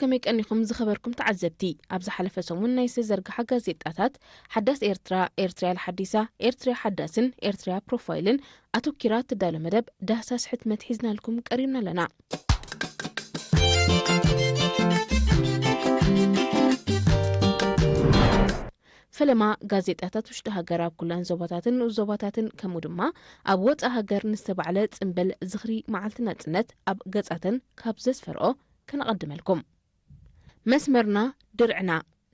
ከመይ ቀኒኹም ዝኸበርኩም ተዓዘብቲ? ኣብ ዝሓለፈ ሰሙን ናይ ዝተዘርግሓ ጋዜጣታት ሓዳስ ኤርትራ፣ ኤርትርያ ሓዲሳ፣ ኤርትርያ ሓዳስን ኤርትርያ ፕሮፋይልን ኣተኪራ ትዳሎ መደብ ዳህሳስ ሕትመት ሒዝናልኩም ቀሪብና ኣለና። ፈለማ ጋዜጣታት ውሽጢ ሃገር ኣብ ኩለን ዞባታትን ንኡስ ዞባታትን ከምኡ ድማ ኣብ ወፃኢ ሃገር ንዝተባዕለ ጽምብል ዝኽሪ መዓልቲ ናጽነት ኣብ ገጻተን ካብ ዘስፈርኦ ከነቐድመልኩም። መስመርና ድርዕና፣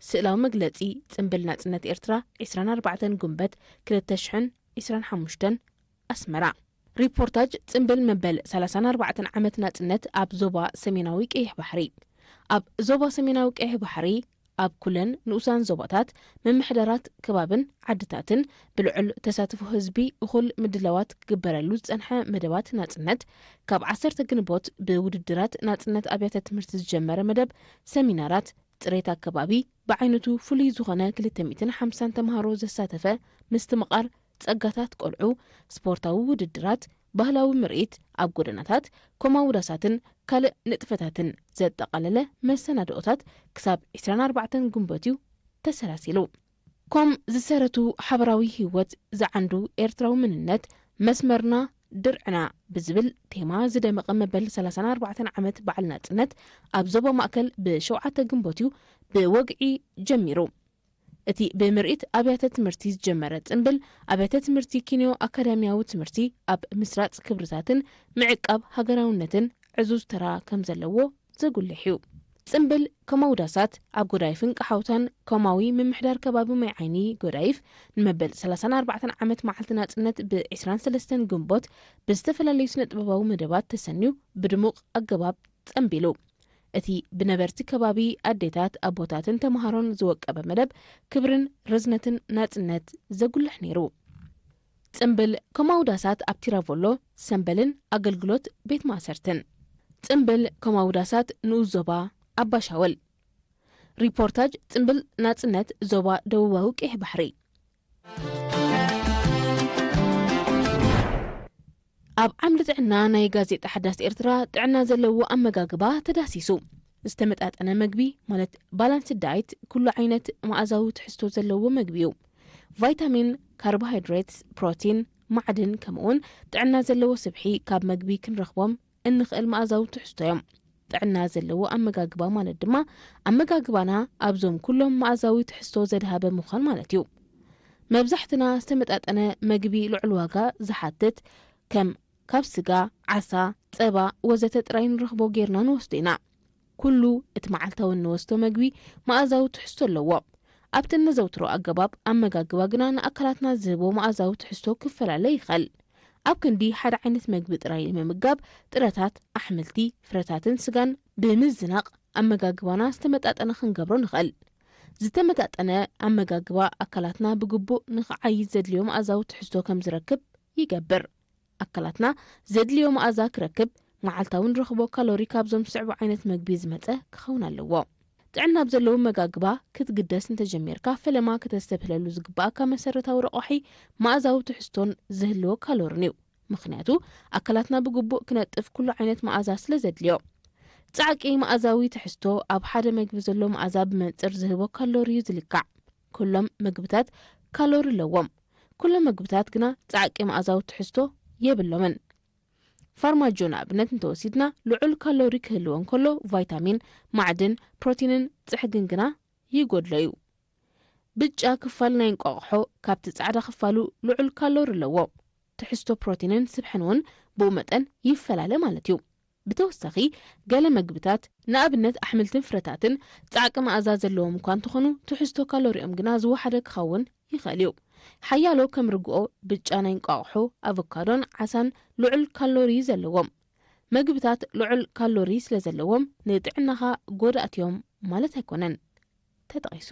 ስእላዊ መግለጺ ጽምብል ናጽነት ኤርትራ ዕስራን ኣርባዕተን ጉንበት ክልተ ሽሕን ዕስራን ሓሙሽተን ኣስመራ። ሪፖርታጅ ጽምብል መበል ሰላሳን ኣርባዕተን ዓመት ናጽነት ኣብ ዞባ ሰሜናዊ ቀይሕ ባሕሪ። ኣብ ዞባ ሰሜናዊ ቀይሕ ባሕሪ ኣብ ኩለን ንኡሳን ዞባታት ምምሕዳራት ከባብን ዓድታትን ብልዑል ተሳትፎ ህዝቢ እኹል ምድላዋት ክግበረሉ ዝጸንሐ መደባት ናጽነት ካብ ዓሰርተ ግንቦት ብውድድራት ናጽነት ኣብያተ ትምህርቲ ዝጀመረ መደብ ሰሚናራት ጽሬት ኣከባቢ ብዓይነቱ ፍሉይ ዝኾነ ክልተ ሚእትን ሓምሳን ተምሃሮ ዘሳተፈ ምስትምቓር ጸጋታት ቆልዑ፣ ስፖርታዊ ውድድራት፣ ባህላዊ ምርኢት ኣብ ጎደናታት፣ ኮማውዳሳትን ካልእ ንጥፈታትን ዘጠቓለለ መሰናድኦታት ክሳብ ዕስራን ኣርባዕተን ጉንበት እዩ ተሰላሲሉ። ኮም ዝሰረቱ ሓበራዊ ህይወት ዝዓንዱ ኤርትራዊ መንነት መስመርና ድርዕና ብዝብል ቴማ ዝደመቐ መበል ሰላሳን ኣርባዕተን ዓመት በዓል ናጽነት ኣብ ዞባ ማእከል ብሸውዓተ ግንቦት እዩ ብወግዒ ጀሚሩ። እቲ ብምርኢት ኣብያተ ትምህርቲ ዝጀመረ ጽምብል ኣብያተ ትምህርቲ ኪንዮ ኣካዳሚያዊ ትምህርቲ ኣብ ምስራጽ ክብርታትን ምዕቃብ ሃገራውነትን ዕዙዝ ተራ ከም ዘለዎ ዘጉልሕ እዩ። ጽምብል ከማውዳሳት ኣብ ጎዳይፍን ቀሓውታን ከማዊ ምምሕዳር ከባቢ ማይ ዓይኒ ጎዳይፍ ንመበል ሰላሳን ኣርባዕተን ዓመት መዓልቲ ናጽነት ብ ዕስራን ሰለስተን ግንቦት ብዝተፈላለዩ ስነ ጥበባዊ መደባት ተሰንዩ ብድሙቕ ኣገባብ ጸምቢሉ። እቲ ብነበርቲ ከባቢ ኣዴታት፣ ኣቦታትን ተምሃሮን ዝወቀበ መደብ ክብርን ርዝነትን ናጽነት ዘጉልሕ ነይሩ። ጽምብል ከማውዳሳት ኣብ ቲራቮሎ፣ ሰምበልን ኣገልግሎት ቤት ማእሰርትን። ጽምብል ከማውዳሳት ንኡስ ዞባ ኣባሻወል። ሪፖርታጅ ጽምብል ናጽነት ዞባ ደቡባዊ ቀይሕ ባሕሪ። ኣብ ዓምዲ ጥዕና ናይ ጋዜጣ ሓዳስ ኤርትራ ጥዕና ዘለዎ ኣመጋግባ ተዳሲሱ። ዝተመጣጠነ መግቢ ማለት ባላንስ ዳይት ኩሉ ዓይነት መኣዛዊ ትሕዝቶ ዘለዎ መግቢ እዩ። ቫይታሚን፣ ካርቦሃይድሬትስ፣ ፕሮቲን፣ ማዕድን ከምኡውን ጥዕና ዘለዎ ስብሒ ካብ መግቢ ክንረኽቦም እንኽእል መኣዛዊ ትሕዝቶ እዮም። ጥዕና ዘለዎ ኣመጋግባ ማለት ድማ ኣመጋግባና ኣብዞም ኩሎም መኣዛዊ ትሕዝቶ ዘድሃበ ምዃን ማለት እዩ። መብዛሕትና ዝተመጣጠነ መግቢ ልዑል ዋጋ ዝሓትት ከም ካብ ስጋ፣ ዓሳ፣ ጸባ ወዘተ ጥራይ ንረኽቦ ጌርና ንወስዶ ኢና። ኩሉ እቲ መዓልታዊ እንወስዶ መግቢ መኣዛዊ ትሕዝቶ ኣለዎ። ኣብቲ እነዘውትሮ ኣገባብ ኣመጋግባ ግና ንኣካላትና ዝህቦ መኣዛዊ ትሕዝቶ ክፈላለ ይኽእል። ኣብ ክንዲ ሓደ ዓይነት መግቢ ጥራይ ንምምጋብ ጥረታት፣ ኣሕምልቲ፣ ፍረታትን ስጋን ብምዝናቕ ኣመጋግባና ዝተመጣጠነ ክንገብሮ ንኽእል። ዝተመጣጠነ ኣመጋግባ ኣካላትና ብግቡእ ንኽዓይይ ዘድልዮ መኣዛዊ ትሕዝቶ ከም ዝረክብ ይገብር። ኣካላትና ዘድልዮ መኣዛ ክረክብ መዓልታዊ ንረኽቦ ካሎሪ ካብዞም ዝስዕቡ ዓይነት መግቢ ዝመጸ ክኸውን ኣለዎ። ጥዕና ኣብ ዘለዎ ኣመጋግባ ክትግደስ እንተጀሚርካ ፈለማ ከተስተብህለሉ ዝግባኣካ መሰረታዊ ረቋሒ መኣዛዊ ትሕዝቶን ዝህልዎ ካሎርን እዩ። ምኽንያቱ ኣካላትና ብግቡእ ክነጥፍ ኩሉ ዓይነት መኣዛ ስለ ዘድልዮ። ጻዕቂ መኣዛዊ ትሕዝቶ ኣብ ሓደ መግቢ ዘሎ መኣዛ ብመንጽር ዝህቦ ካሎሪ እዩ ዝልካዕ። ኩሎም መግብታት ካሎሪ ኣለዎም። ኩሎም መግብታት ግና ጻዕቂ መኣዛዊ ትሕዝቶ የብሎምን። ፋርማጆ ንኣብነት እንተወሲድና ልዑል ካሎሪ ክህልዎ እንከሎ ቫይታሚን፣ ማዕድን፣ ፕሮቲንን ጽሕግን ግና ይጎድሎ እዩ። ብጫ ክፋል ናይ እንቋቑሖ ካብቲ ጻዕዳ ክፋሉ ልዑል ካሎሪ ኣለዎ። ትሕዝቶ ፕሮቲንን ስብሕን እውን ብኡ መጠን ይፈላለ ማለት እዩ። ብተወሳኺ ገለ መግብታት ንኣብነት ኣሕምልትን ፍረታትን ጻዕቂ መኣዛ ዘለዎም እኳ እንተኾኑ ትሕዝቶ ካሎሪኦም ግና ዝወሓደ ክኸውን ይኽእል እዩ። ሓያሎ ከም ርግኦ፣ ብጫ ናይ እንቋቑሖ፣ ኣቮካዶን ዓሳን ልዑል ካሎሪ ዘለዎም መግብታት ልዑል ካሎሪ ስለ ዘለዎም ንጥዕናኻ ጎዳእቲ እዮም ማለት ኣይኮነን። ተጠቒሱ።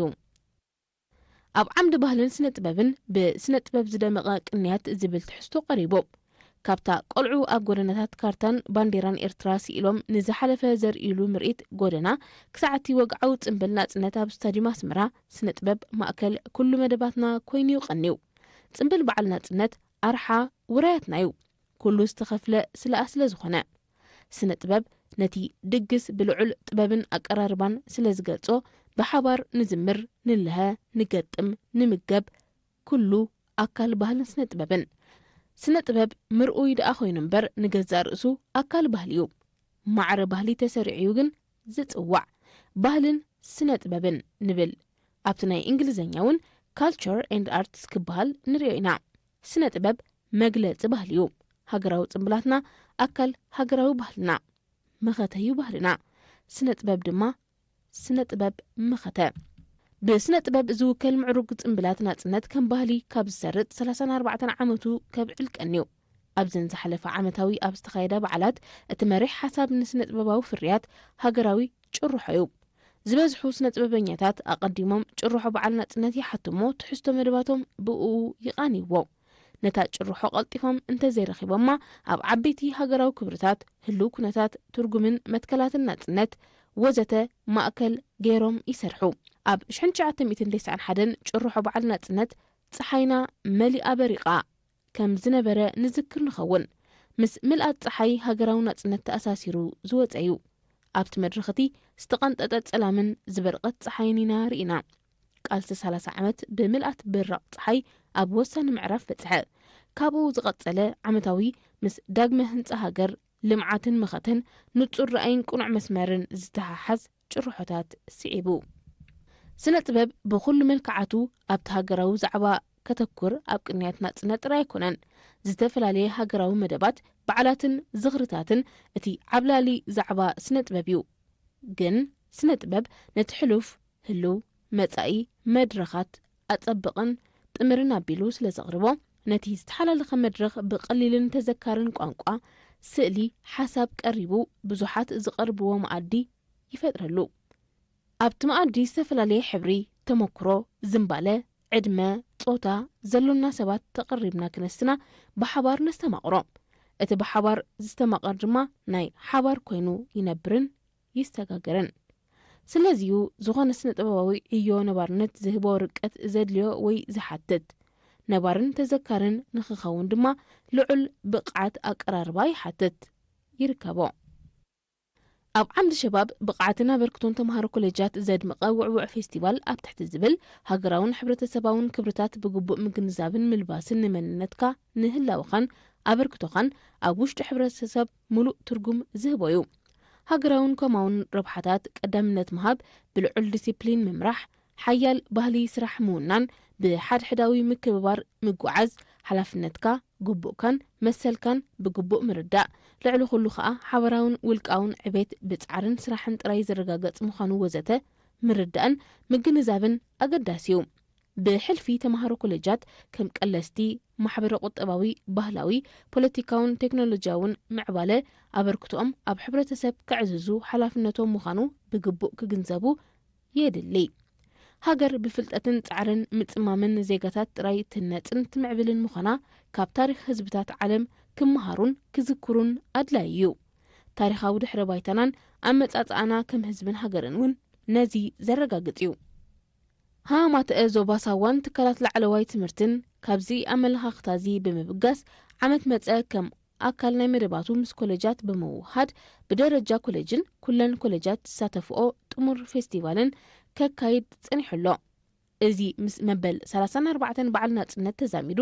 ኣብ ዓምዲ ባህልን ስነ ጥበብን ብስነ ጥበብ ዝደመቐ ቅንያት ዝብል ትሕዝቶ ቀሪቡ። ካብታ ቆልዑ ኣብ ጎደናታት ካርታን ባንዴራን ኤርትራ ስኢሎም ንዝሓለፈ ዘርእይሉ ምርኢት ጎደና ክሳዕ እቲ ወግዓዊ ጽምብል ናጽነት ኣብ ስታድዩም ኣስመራ ስነ ጥበብ ማእከል ኩሉ መደባትና ኮይኑ እዩ ቀንዩ። ጽምብል በዓል ናጽነት ኣርሓ ውራያትና እዩ። ኩሉ ዝተኸፍለ ስለኣ ስለ ዝኾነ። ስነ ጥበብ ነቲ ድግስ ብልዑል ጥበብን ኣቀራርባን ስለ ዝገልጾ፣ ብሓባር ንዝምር፣ ንልሀ፣ ንገጥም፣ ንምገብ፣ ኩሉ ኣካል ባህልን ስነ ጥበብን። ስነ ጥበብ ምርኡይ ደኣ ኮይኑ እምበር፣ ንገዛእ ርእሱ ኣካል ባህሊ እዩ። ማዕረ ባህሊ ተሰሪዑ እዩ ግን ዝጽዋዕ። ባህልን ስነ ጥበብን ንብል። ኣብቲ ናይ እንግሊዝኛ እውን culture and arts ክበሃል ንሪኦ ኢና። ስነ ጥበብ መግለጺ ባህሊ እዩ። ሃገራዊ ጽምብላትና ኣካል ሃገራዊ ባህልና፣ መኸተ እዩ ባህልና። ስነ ጥበብ ድማ ስነ ጥበብ መኸተ። ብስነ ጥበብ ዝውከል ምዕሩግ ጽምብላት ናጽነት ከም ባህሊ ካብ ዝሰርጽ ሰላሳን ኣርባዕተን ዓመቱ ከብዕል ቀንዩ። ኣብዘን ዝሓለፈ ዓመታዊ ኣብ ዝተኻየደ በዓላት፣ እቲ መሪሕ ሓሳብ ንስነ ጥበባዊ ፍርያት ሃገራዊ ጭርሖ እዩ። ዝበዝሑ ስነ ጥበበኛታት ኣቐዲሞም ጭርሖ በዓል ናጽነት ይሓቱ እሞ፣ ትሕዝቶ መደባቶም ብእኡ ይቓንይዎ። ነታ ጭርሖ ቀልጢፎም እንተዘይረኺቦማ፣ ኣብ ዓበይቲ ሃገራዊ ክብርታት፣ ህልው ኩነታት፣ ትርጉምን መትከላትን ናጽነት ወዘተ ማእከል ገይሮም ይሰርሑ። ኣብ ሽሕን ትሽዓተ ሚእትን ተስዓን ሓደን ጭርሖ በዓል ናጽነት፣ "ጸሓይና መሊኣ በሪቓ" ከም ዝነበረ ንዝክር ንኸውን። ምስ ምልኣት ጸሓይ ሃገራዊ ናጽነት ተኣሳሲሩ ዝወጸ እዩ። ኣብቲ መድረኽ እቲ ዝተቐንጠጠ ጸላምን ዝበርቐት ጸሓይን ኢና ርኢና። ቃልሲ ሰላሳ ዓመት ብምልኣት ብራቕ ጸሓይ ኣብ ወሳኒ ምዕራፍ በጽሐ። ካብኡ ዝቐጸለ ዓመታዊ ምስ ዳግመ ህንጻ ሃገር፣ ልምዓትን መኸተን ንጹር ራእይን ቅኑዕ መስመርን ዝተሓሓዝ ጭርሖታት ስዒቡ። ስነ ጥበብ ብኹሉ መልክዓቱ ኣብቲ ሃገራዊ ዛዕባ ከተኩር ኣብ ቅንያት ናጽነት ጥራይ ኣይኮነን። ዝተፈላለየ ሃገራዊ መደባት፣ በዓላትን ዝኽርታትን እቲ ዓብላሊ ዛዕባ ስነ ጥበብ እዩ። ግን ስነ ጥበብ ነቲ ሕሉፍ፣ ህሉው፣ መጻኢ መድረኻት ኣጸብቕን ጥምርን ኣቢሉ ስለ ዘቕርቦ፣ ነቲ ዝተሓላለኸ መድረኽ ብቐሊልን ተዘካርን ቋንቋ፣ ስእሊ፣ ሓሳብ ቀሪቡ ብዙሓት ዝቐርብዎ መኣዲ ይፈጥረሉ። ኣብቲ መኣዲ ዝተፈላለየ ሕብሪ፣ ተመክሮ፣ ዝንባለ፣ ዕድመ፣ ጾታ ዘሎና ሰባት ተቐሪብና ክነስና ብሓባር ነስተማቕሮ። እቲ ብሓባር ዝተማቐር ድማ ናይ ሓባር ኮይኑ ይነብርን ይሰጋገርን። ስለዚዩ ዝኾነ ስነ ጥበባዊ ዕዮ ነባርነት ዝህቦ ርቀት ዘድልዮ ወይ ዝሓትት፣ ነባርን ተዘካርን ንኽኸውን ድማ ልዑል ብቕዓት ኣቀራርባ ይሓትት፣ ይርከቦ። ኣብ ዓምዲ ሸባብ ብቕዓትን ኣበርክቶን ተምሃሮ ኮሌጃት ዘድምቐ ውዕውዕ ፌስቲቫል ኣብ ትሕቲ ዝብል ሃገራውን ሕብረተሰባውን ክብርታት ብግቡእ ምግንዛብን ምልባስን ንመንነትካ ንህላወኻን ኣበርክቶኻን ኣብ ውሽጢ ሕብረተሰብ ምሉእ ትርጉም ዝህቦ እዩ። ሃገራውን ኮማውን ረብሓታት ቀዳምነት ምሃብ፣ ብልዑል ዲሲፕሊን ምምራሕ፣ ሓያል ባህሊ ስራሕ ምውናን፣ ብሓድሕዳዊ ምክብባር ምጉዓዝ፣ ሓላፍነትካ፣ ግቡእካን መሰልካን ብግቡእ ምርዳእ፣ ልዕሊ ኩሉ ከኣ ሓበራውን ውልቃውን ዕቤት ብጻዕርን ስራሕን ጥራይ ዝረጋገጽ ምዃኑ ወዘተ ምርዳእን ምግንዛብን ኣገዳሲ እዩ። ብሕልፊ ተምሃሮ ኮሌጃት ከም ቀለስቲ ማሕበረ ቁጠባዊ፣ ባህላዊ፣ ፖለቲካውን ቴክኖሎጂያውን ምዕባለ ኣበርክቶኦም ኣብ ሕብረተሰብ ከዕዝዙ ሓላፍነቶም ምዃኑ ብግቡእ ክግንዘቡ የድሊ። ሃገር ብፍልጠትን ጻዕርን ምጽማምን ዜጋታት ጥራይ ትህነጽን ትምዕብልን ምዃና ካብ ታሪኽ ህዝብታት ዓለም ክመሃሩን ክዝክሩን ኣድላዪ እዩ። ታሪኻዊ ድሕረ ባይታናን ኣመጻጽኣና ከም ህዝብን ሃገርን እውን ነዚ ዘረጋግጽ እዩ። ሃማተአ ዞባ ሳዋን ትካላት ላዕለዋይ ትምህርትን ካብዚ ኣመለኻኽታ እዚ ብምብጋስ፣ ዓመት መጸ ከም ኣካል ናይ መደባቱ ምስ ኮሌጃት ብምውሃድ፣ ብደረጃ ኮሌጅን ኩለን ኮሌጃት ዝሳተፍኦ ጥሙር ፌስቲቫልን ከካይድ ጸኒሑ ኣሎ። እዚ ምስ መበል ሰላሳን ኣርባዕተን በዓል ናጽነት ተዛሚዱ፣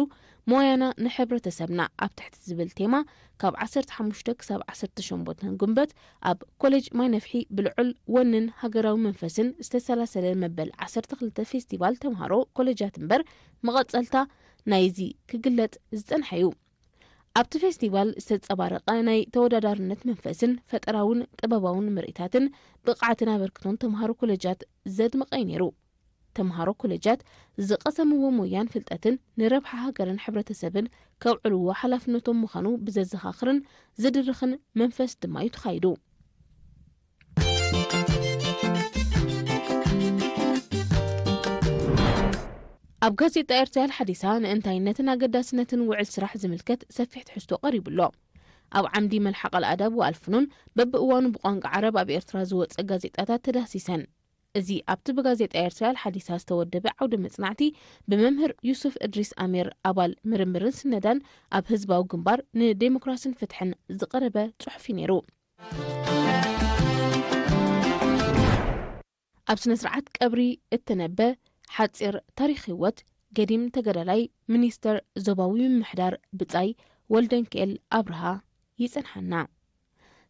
ሞያና ንሕብረተሰብና ኣብ ትሕቲ ዝብል ቴማ፣ ካብ ዓሰርተ ሓሙሽተ ክሳብ ዓሰርተ ሸሞንተ ግንቦት ኣብ ኮሌጅ ማይ ነፍሒ ብልዑል ወንን ሃገራዊ መንፈስን ዝተሰላሰለ መበል ዓሰርተ ክልተ ፌስቲቫል ተምሃሮ ኮሌጃት እምበር፣ መቐጸልታ ናይዚ ክግለጽ ዝጸንሐ እዩ። ኣብቲ ፌስቲቫል ዝተጸባረቐ ናይ ተወዳዳርነት መንፈስን ፈጠራውን ጥበባውን ምርኢታትን ብቕዓትን ኣበርክቶን ተምሃሮ ኮሌጃት ዘድመቐ እዩ ነይሩ። ተምሃሮ ኮሌጃት ዝቐሰምዎ ሞያን ፍልጠትን ንረብሓ ሃገርን ሕብረተሰብን ከውዕልዎ ሓላፍነቶም ምዃኑ ብዘዘኻኽርን ዝድርኽን መንፈስ ድማ እዩ ተኻይዱ። ኣብ ጋዜጣ ኤርትራ ሓዲሳ ንእንታይነትን ኣገዳስነትን ውዕል ስራሕ ዝምልከት ሰፊሕ ትሕዝቶ ቀሪቡ ኣሎ። ኣብ ዓምዲ መልሓቕ ኣልኣዳብ ወኣልፍኑን በብእዋኑ ብቋንቋ ዓረብ ኣብ ኤርትራ ዝወጸ ጋዜጣታት ተዳህሲሰን። እዚ ኣብቲ ብጋዜጣ ኤርትራ ሓዲሳ ዝተወደበ ዓውደ መጽናዕቲ፣ ብመምህር ዩሱፍ እድሪስ ኣሚር፣ ኣባል ምርምርን ስነዳን ኣብ ህዝባዊ ግንባር ንዴሞክራስን ፍትሕን ዝቐረበ ጽሑፍ እዩ ነይሩ። ኣብ ስነ ስርዓት ቀብሪ እተነበ ሓጺር ታሪኽ ህይወት ገዲም ተጋዳላይ ሚኒስተር ዞባዊ ምምሕዳር ብጻይ ወልደንክኤል ኣብርሃ ይጸንሓና።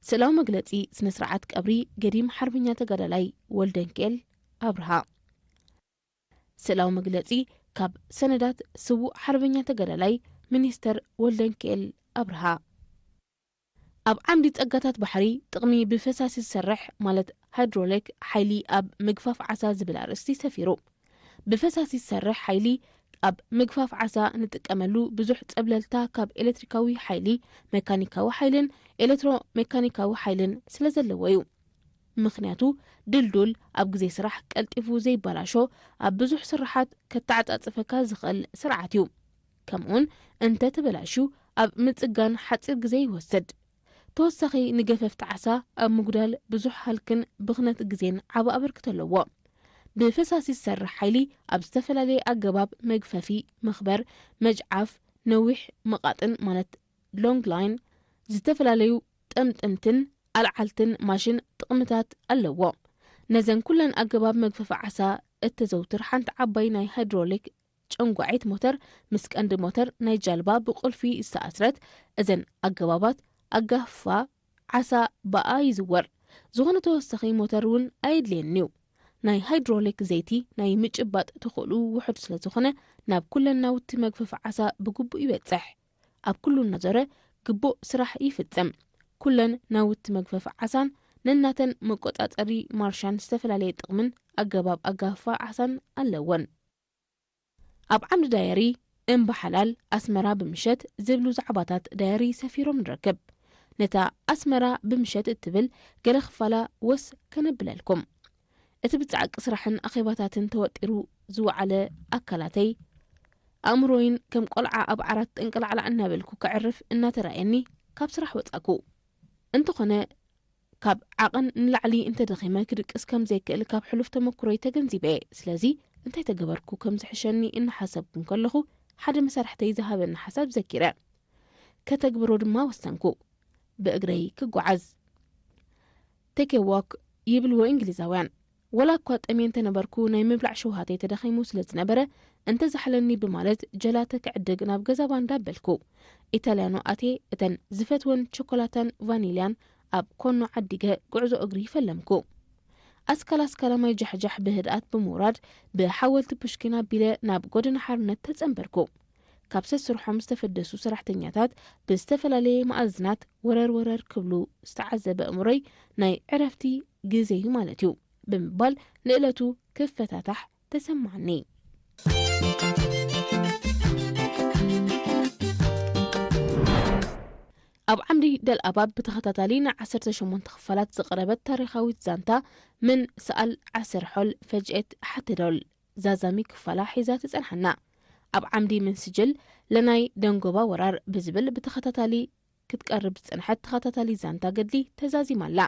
ስእላዊ መግለጺ ስነ ስርዓት ቀብሪ ገዲም ሓርበኛ ተጋዳላይ ወልደንክኤል ኣብርሃ። ስእላዊ መግለጺ ካብ ሰነዳት ስዉእ ሓርበኛ ተጋዳላይ ሚኒስተር ወልደንክኤል ኣብርሃ። ኣብ ዓምዲ ጸጋታት ባሕሪ ጥቕሚ ብፈሳሲ ዝሰርሕ ማለት ሃይድሮሊክ ሓይሊ ኣብ ምግፋፍ ዓሳ ዝብል ኣርእስቲ ሰፊሩ። ብፈሳሲ ዝሰርሕ ሓይሊ ኣብ ምግፋፍ ዓሳ ንጥቀመሉ ብዙሕ ጸብለልታ ካብ ኤሌክትሪካዊ ሓይሊ፣ መካኒካዊ ሓይልን ኤሌክትሮ መካኒካዊ ሓይልን ስለ ዘለዎ እዩ። ምኽንያቱ ድልዱል ኣብ ግዜ ስራሕ ቀልጢፉ ዘይበላሾ ኣብ ብዙሕ ስራሓት ከተዓጻጽፈካ ዝኽእል ስርዓት እዩ። ከምኡውን እንተ ተበላሽዩ ኣብ ምጽጋን ሓጺር ግዜ ይወስድ። ተወሳኺ ንገፈፍቲ ዓሳ ኣብ ምጉዳል ብዙሕ ሃልክን ብኽነት ግዜን ዓቢ ኣበርክቶ ኣለዎ። ብፈሳሲ ዝሰርሕ ሓይሊ ኣብ ዝተፈላለየ ኣገባብ መግፈፊ፣ መኽበር፣ መጅዓፍ፣ ነዊሕ መቓጥን ማለት ሎንግ ላይን፣ ዝተፈላለዩ ጠምጠምትን ኣልዓልትን ማሽን ጥቕምታት ኣለዎ። ነዘን ኩለን ኣገባብ መግፈፊ ዓሳ እተዘውትር ሓንቲ ዓባይ ናይ ሃይድሮሊክ ጨንጓዒት ሞተር ምስ ቀንዲ ሞተር ናይ ጃልባ ብቁልፊ ዝተኣስረት፣ እዘን ኣገባባት ኣጋፍፋ ዓሳ ብኣ ይዝወር። ዝኾነ ተወሳኺ ሞተር እውን ኣየድልየንን'ዩ። ናይ ሃይድሮሊክ ዘይቲ ናይ ምጭባጥ ተኽእልኡ ውሑድ ስለ ዝኾነ ናብ ኩለን ናውቲ መግፈፊ ዓሳ ብግቡእ ይበጽሕ። ኣብ ኩሉ እናዞረ ግቡእ ስራሕ ይፍጽም። ኩለን ናውቲ መግፈፊ ዓሳን ነናተን መቆጻጸሪ ማርሻን ዝተፈላለየ ጥቕምን ኣገባብ ኣጋፍፋ ዓሳን ኣለወን። ኣብ ዓምዲ ዳየሪ እምባ ሓላል ኣስመራ ብምሸት ዝብሉ ዛዕባታት ዳየሪ ሰፊሮም ንረክብ። ነታ ኣስመራ ብምሸት እትብል ገለ ክፋላ ወስ ከነብለልኩም። እቲ ብጻዕቂ ስራሕን ኣኼባታትን ተወጢሩ ዝወዓለ ኣካላተይ ኣእምሮይን ከም ቆልዓ ኣብ ዓራት ጠንቀላዕላዕ እናበልኩ ከዕርፍ እናተራእየኒ ካብ ስራሕ ወጻኩ። እንተኾነ ካብ ዓቐን ንላዕሊ እንተደኺመ ክድቅስ ከም ዘይክእል ካብ ሕሉፍ ተመክሮይ ተገንዚበ እየ። ስለዚ እንታይ ተገበርኩ ከም ዝሕሸኒ እናሓሰብኩ እንከለኹ ሓደ መሳርሕተይ ዝሃበኒ ሓሳብ ዘኪረ። ከተግብሮ ድማ ወሰንኩ። ብእግረይ ክጓዓዝ። ቴኬ ዋክ ይብልዎ እንግሊዛውያን። ወላ እኳ ጠምየ እንተነበርኩ ናይ ምብላዕ ሸውሃተይ ተዳኺሙ ስለ ዝነበረ እንተዛሕለኒ ብማለት ጀላተ ክዕድግ ናብ ገዛ ባንዳ በልኩ። ኢታልያኖ ኣትየ እተን ዝፈትወን ቸኮላታን ቫኒልያን ኣብ ኮኖ ዓዲገ ጉዕዞ እግሪ ፈለምኩ። ኣስካላ ኣስካላ ማይ ጃሕጃሕ ብህድኣት ብምውራድ ብሓወልቲ ፑሽኪን ኣቢለ ናብ ጎደና ሓርነት ተጸንበርኩ። ካብ ሰስርሖም ዝተፈደሱ ሰራሕተኛታት ብዝተፈላለየ መኣዝናት ወረር ወረር ክብሉ ዝተዓዘበ ኣእምሮይ ናይ ዕረፍቲ ግዜ እዩ ማለት እዩ ብምባል ንእለቱ ክፈታታሕ ተሰማዓኒ። ኣብ ዓምዲ ደልኣባብ ብተኸታታሊ ን ዓሰርተ ሸሞንተ ክፋላት ዝቐረበት ታሪኻዊት ዛንታ ምን ሰኣል ዓሰር ሖል ፈጅኤት ሓተዶል ዛዛሚ ክፋላ ሒዛ ትጸንሓና። ኣብ ዓምዲ ምን ስጅል ለናይ ደንጎባ ወራር ብዝብል ብተኸታታሊ ክትቀርብ ዝጸንሐት ተኸታታሊ ዛንታ ገድሊ ተዛዚማ ኣላ።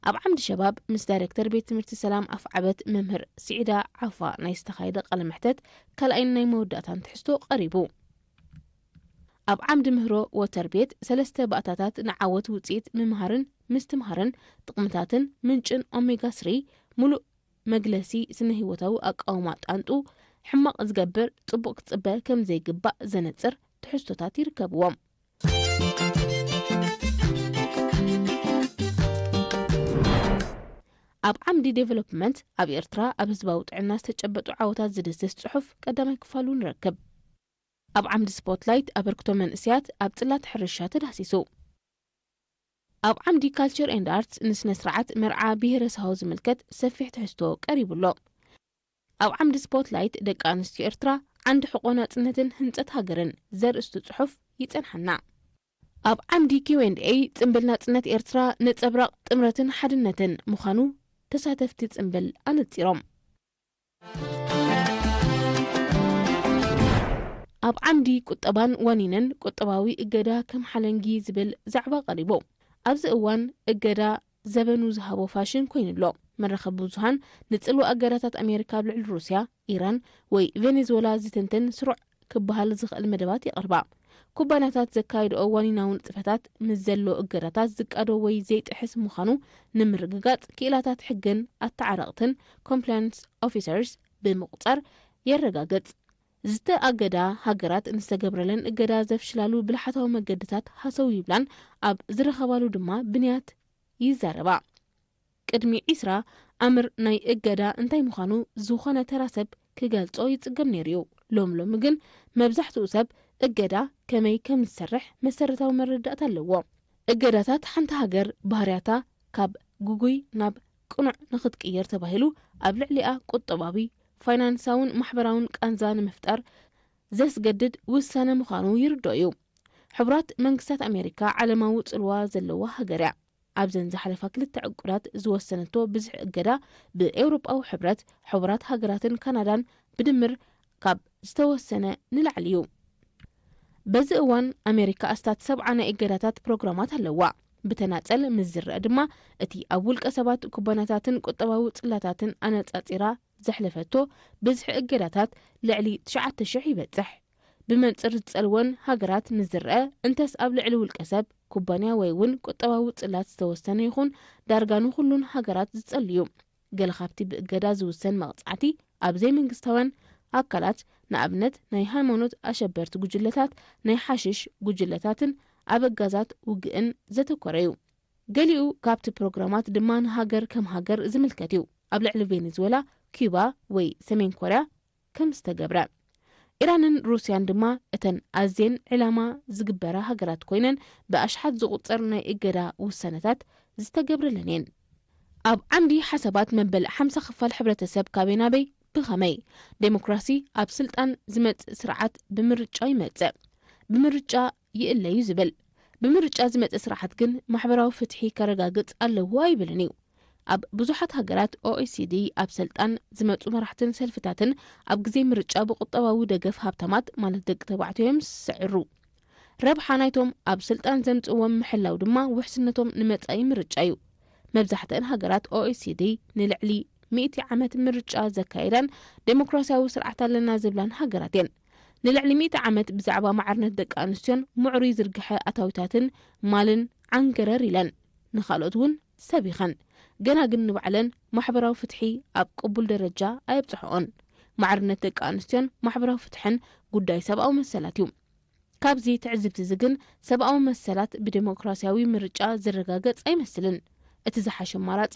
ኣብ ዓምዲ ሸባብ ምስ ዳይረክተር ቤት ትምህርቲ ሰላም ኣፍዓበት መምህር ስዒዳ ዓፋ ናይ ዝተኻየደ ቃለ መሕተት ካልኣይን ናይ መወዳእታን ትሕዝቶ ቀሪቡ። ኣብ ዓምዲ ምህሮ ወተር ቤት ሰለስተ ባእታታት ንዓወት ውጽኢት ምምሃርን ምስትምሃርን ጥቕምታትን ምንጭን ኦሜጋ ስሪ ሙሉእ መግለሲ ስነ ህይወታዊ ኣቃውማ ጣንጡ ሕማቕ ዝገብር ጽቡቕ ክጽበ ከም ዘይግባእ ዘነጽር ትሕዝቶታት ይርከብዎም። ኣብ ዓምዲ ዴቨሎፕመንት ኣብ ኤርትራ ኣብ ህዝባዊ ጥዕና ዝተጨበጡ ዓወታት ዝድስስ ጽሑፍ ቀዳማይ ክፋሉ ንረክብ። ኣብ ዓምዲ ስፖትላይት ኣበርክቶ መንእስያት ኣብ ጽላት ሕርሻ ተዳህሲሱ። ኣብ ዓምዲ ካልቸር ኤንድ ኣርትስ ንስነ ስርዓት መርዓ ብሄረ ሳሆ ዝምልከት ሰፊሕ ትሕዝቶ ቀሪቡ ኣሎ። ኣብ ዓምዲ ስፖትላይት ደቂ ኣንስትዮ ኤርትራ ዓንዲ ሕቆ ናጽነትን ህንጸት ሃገርን ዘርእስቱ ጽሑፍ ይጸንሓና። ኣብ ዓምዲ ኪው ኤንድ ኤይ ጽምብል ናጽነት ኤርትራ ነጸብራቕ ጥምረትን ሓድነትን ምዃኑ ተሳተፍቲ ጽምብል ኣነጺሮም። ኣብ ዓምዲ ቁጠባን ዋኒንን ቁጠባዊ እገዳ ከም ሓለንጊ ዝብል ዛዕባ ቀሪቡ። ኣብዚ እዋን እገዳ ዘበኑ ዝሃቦ ፋሽን ኮይኑ ኣሎ። መራኸቢ ብዙሃን ንጽልዋ እገዳታት ኣሜሪካ ኣብ ልዕሊ ሩስያ፣ ኢራን ወይ ቬኔዙዌላ ዝትንትን ስሩዕ ክበሃል ዝኽእል መደባት የቕርባ። ኩባንያታት ዘካየድኦ ዋኒናዊ ንጥፈታት ምስ ዘሎ እገዳታት ዝቃዶ ወይ ዘይጥሕስ ምዃኑ ንምርግጋጽ፣ ክኢላታት ሕግን ኣተዓረቕትን፣ ኮምፕላያንስ ኦፊሰርስ፣ ብምቑጻር የረጋግጽ። ዝተኣገዳ ሃገራት ንዝተገብረለን እገዳ ዘፍሽላሉ ብልሓታዊ መገድታት ሃሰው ይብላን ኣብ ዝረኸባሉ ድማ ብንያት ይዛረባ። ቅድሚ ዒስራ ኣምር ናይ እገዳ እንታይ ምዃኑ ዝኾነ ተራ ሰብ ክገልጾ ይጽገም ነይሩ እዩ። ሎም ሎሚ ግን መብዛሕትኡ ሰብ እገዳ ከመይ ከም ዝሰርሕ መሰረታዊ መረዳእታ ኣለዎ። እገዳታት ሓንቲ ሃገር ባህርያታ ካብ ግጉይ ናብ ቅኑዕ ንኽትቅየር ተባሂሉ ኣብ ልዕሊኣ ቁጠባዊ፣ ፋይናንሳውን ማሕበራውን ቃንዛ ንምፍጣር ዘስገድድ ውሳነ ምዃኑ ይርዶ እዩ። ሕቡራት መንግስታት ኣሜሪካ ዓለማዊ ጽልዋ ዘለዋ ሃገር እያ። ኣብዘን ዝሓለፋ ክልተ ዕቁዳት ዝወሰነቶ ብዝሒ እገዳ ብኤውሮጳዊ ሕብረት፣ ሕቡራት ሃገራትን ካናዳን ብድምር ካብ ዝተወሰነ ንላዕሊ እዩ። በዚ እዋን ኣሜሪካ ኣስታት ሰብዓ ናይ እገዳታት ፕሮግራማት ኣለዋ። ብተናጸል ምስ ዝረአ ድማ እቲ ኣብ ውልቀ ሰባት፣ ኩባንያታትን ቁጠባዊ ጽላታትን ኣነጻጺራ ዘሕለፈቶ ብዝሒ እገዳታት ልዕሊ ትሽዓተ ሽሕ ይበጽሕ። ብመንጽር ዝጸልወን ሃገራት ምስ ዝረአ፣ እንተስ ኣብ ልዕሊ ውልቀ ሰብ፣ ኩባንያ ወይ እውን ቁጠባዊ ጽላት ዝተወሰነ ይኹን ዳርጋ ንኹሉን ሃገራት ዝጸል እዩ። ገለ ካብቲ ብእገዳ ዝውሰን መቕጻዕቲ ኣብ ዘይመንግስታውያን ኣካላት፣ ንኣብነት ናይ ሃይማኖት ኣሸበርቲ ጉጅለታት፣ ናይ ሓሽሽ ጉጅለታትን ኣበጋዛት ውግእን ዘተኮረ እዩ። ገሊኡ ካብቲ ፕሮግራማት ድማ ንሃገር ከም ሃገር ዝምልከት እዩ። ኣብ ልዕሊ ቬኔዙዌላ፣ ኪዩባ ወይ ሰሜን ኮርያ ከም ዝተገብረ። ኢራንን ሩስያን ድማ እተን ኣዝየን ዕላማ ዝግበራ ሃገራት ኮይነን ብኣሽሓት ዝቑጸር ናይ እገዳ ውሳነታት ዝተገብረለን እየን። ኣብ ዓምዲ ሓሳባት መበል ሓምሳ ክፋል ሕብረተሰብ ካበይ ናበይ ብኸመይ? ዴሞክራሲ ኣብ ስልጣን ዝመጽእ ስርዓት ብምርጫ ይመጽእ። ብምርጫ ይእለዩ ዝብል። ብምርጫ ዝመጽእ ስርዓት ግን ማሕበራዊ ፍትሒ ከረጋግጽ ኣለዎ ኣይብልን እዩ። ኣብ ብዙሓት ሃገራት ኦኢሲዲ ኣብ ስልጣን ዝመጹ መራሕትን ሰልፍታትን ኣብ ግዜ ምርጫ ብቁጠባዊ ደገፍ ሃብታማት ማለት ደቂ ተባዕትዮ እዮም ዝስዕሩ። ረብሓ ናይቶም ኣብ ስልጣን ዘምጽእዎም ምሕላው ድማ ውሕስነቶም ንመጻኢ ምርጫ እዩ። መብዛሕትአን ሃገራት ኦኢሲዲ ንልዕሊ ሚእቲ ዓመት ምርጫ ዘካየዳን ዴሞክራሲያዊ ስርዓት ኣለና ዝብላን ሃገራት እየን። ንልዕሊ ሚእቲ ዓመት ብዛዕባ ማዕርነት ደቂ ኣንስትዮን ምዕሩይ ዝርግሐ ኣታዊታትን ማልን ዓንገረር ኢለን፣ ንኻልኦት እውን ሰቢኸን። ገና ግን ንባዕለን ማሕበራዊ ፍትሒ ኣብ ቅቡል ደረጃ ኣየብጽሕኦን። ማዕርነት ደቂ ኣንስትዮን ማሕበራዊ ፍትሕን ጉዳይ ሰብኣዊ መሰላት እዩ። ካብዚ ትዕዝብቲ እዚ ግን ሰብኣዊ መሰላት ብዴሞክራሲያዊ ምርጫ ዝረጋገጽ ኣይመስልን። እቲ ዝሓሸ ኣማራጺ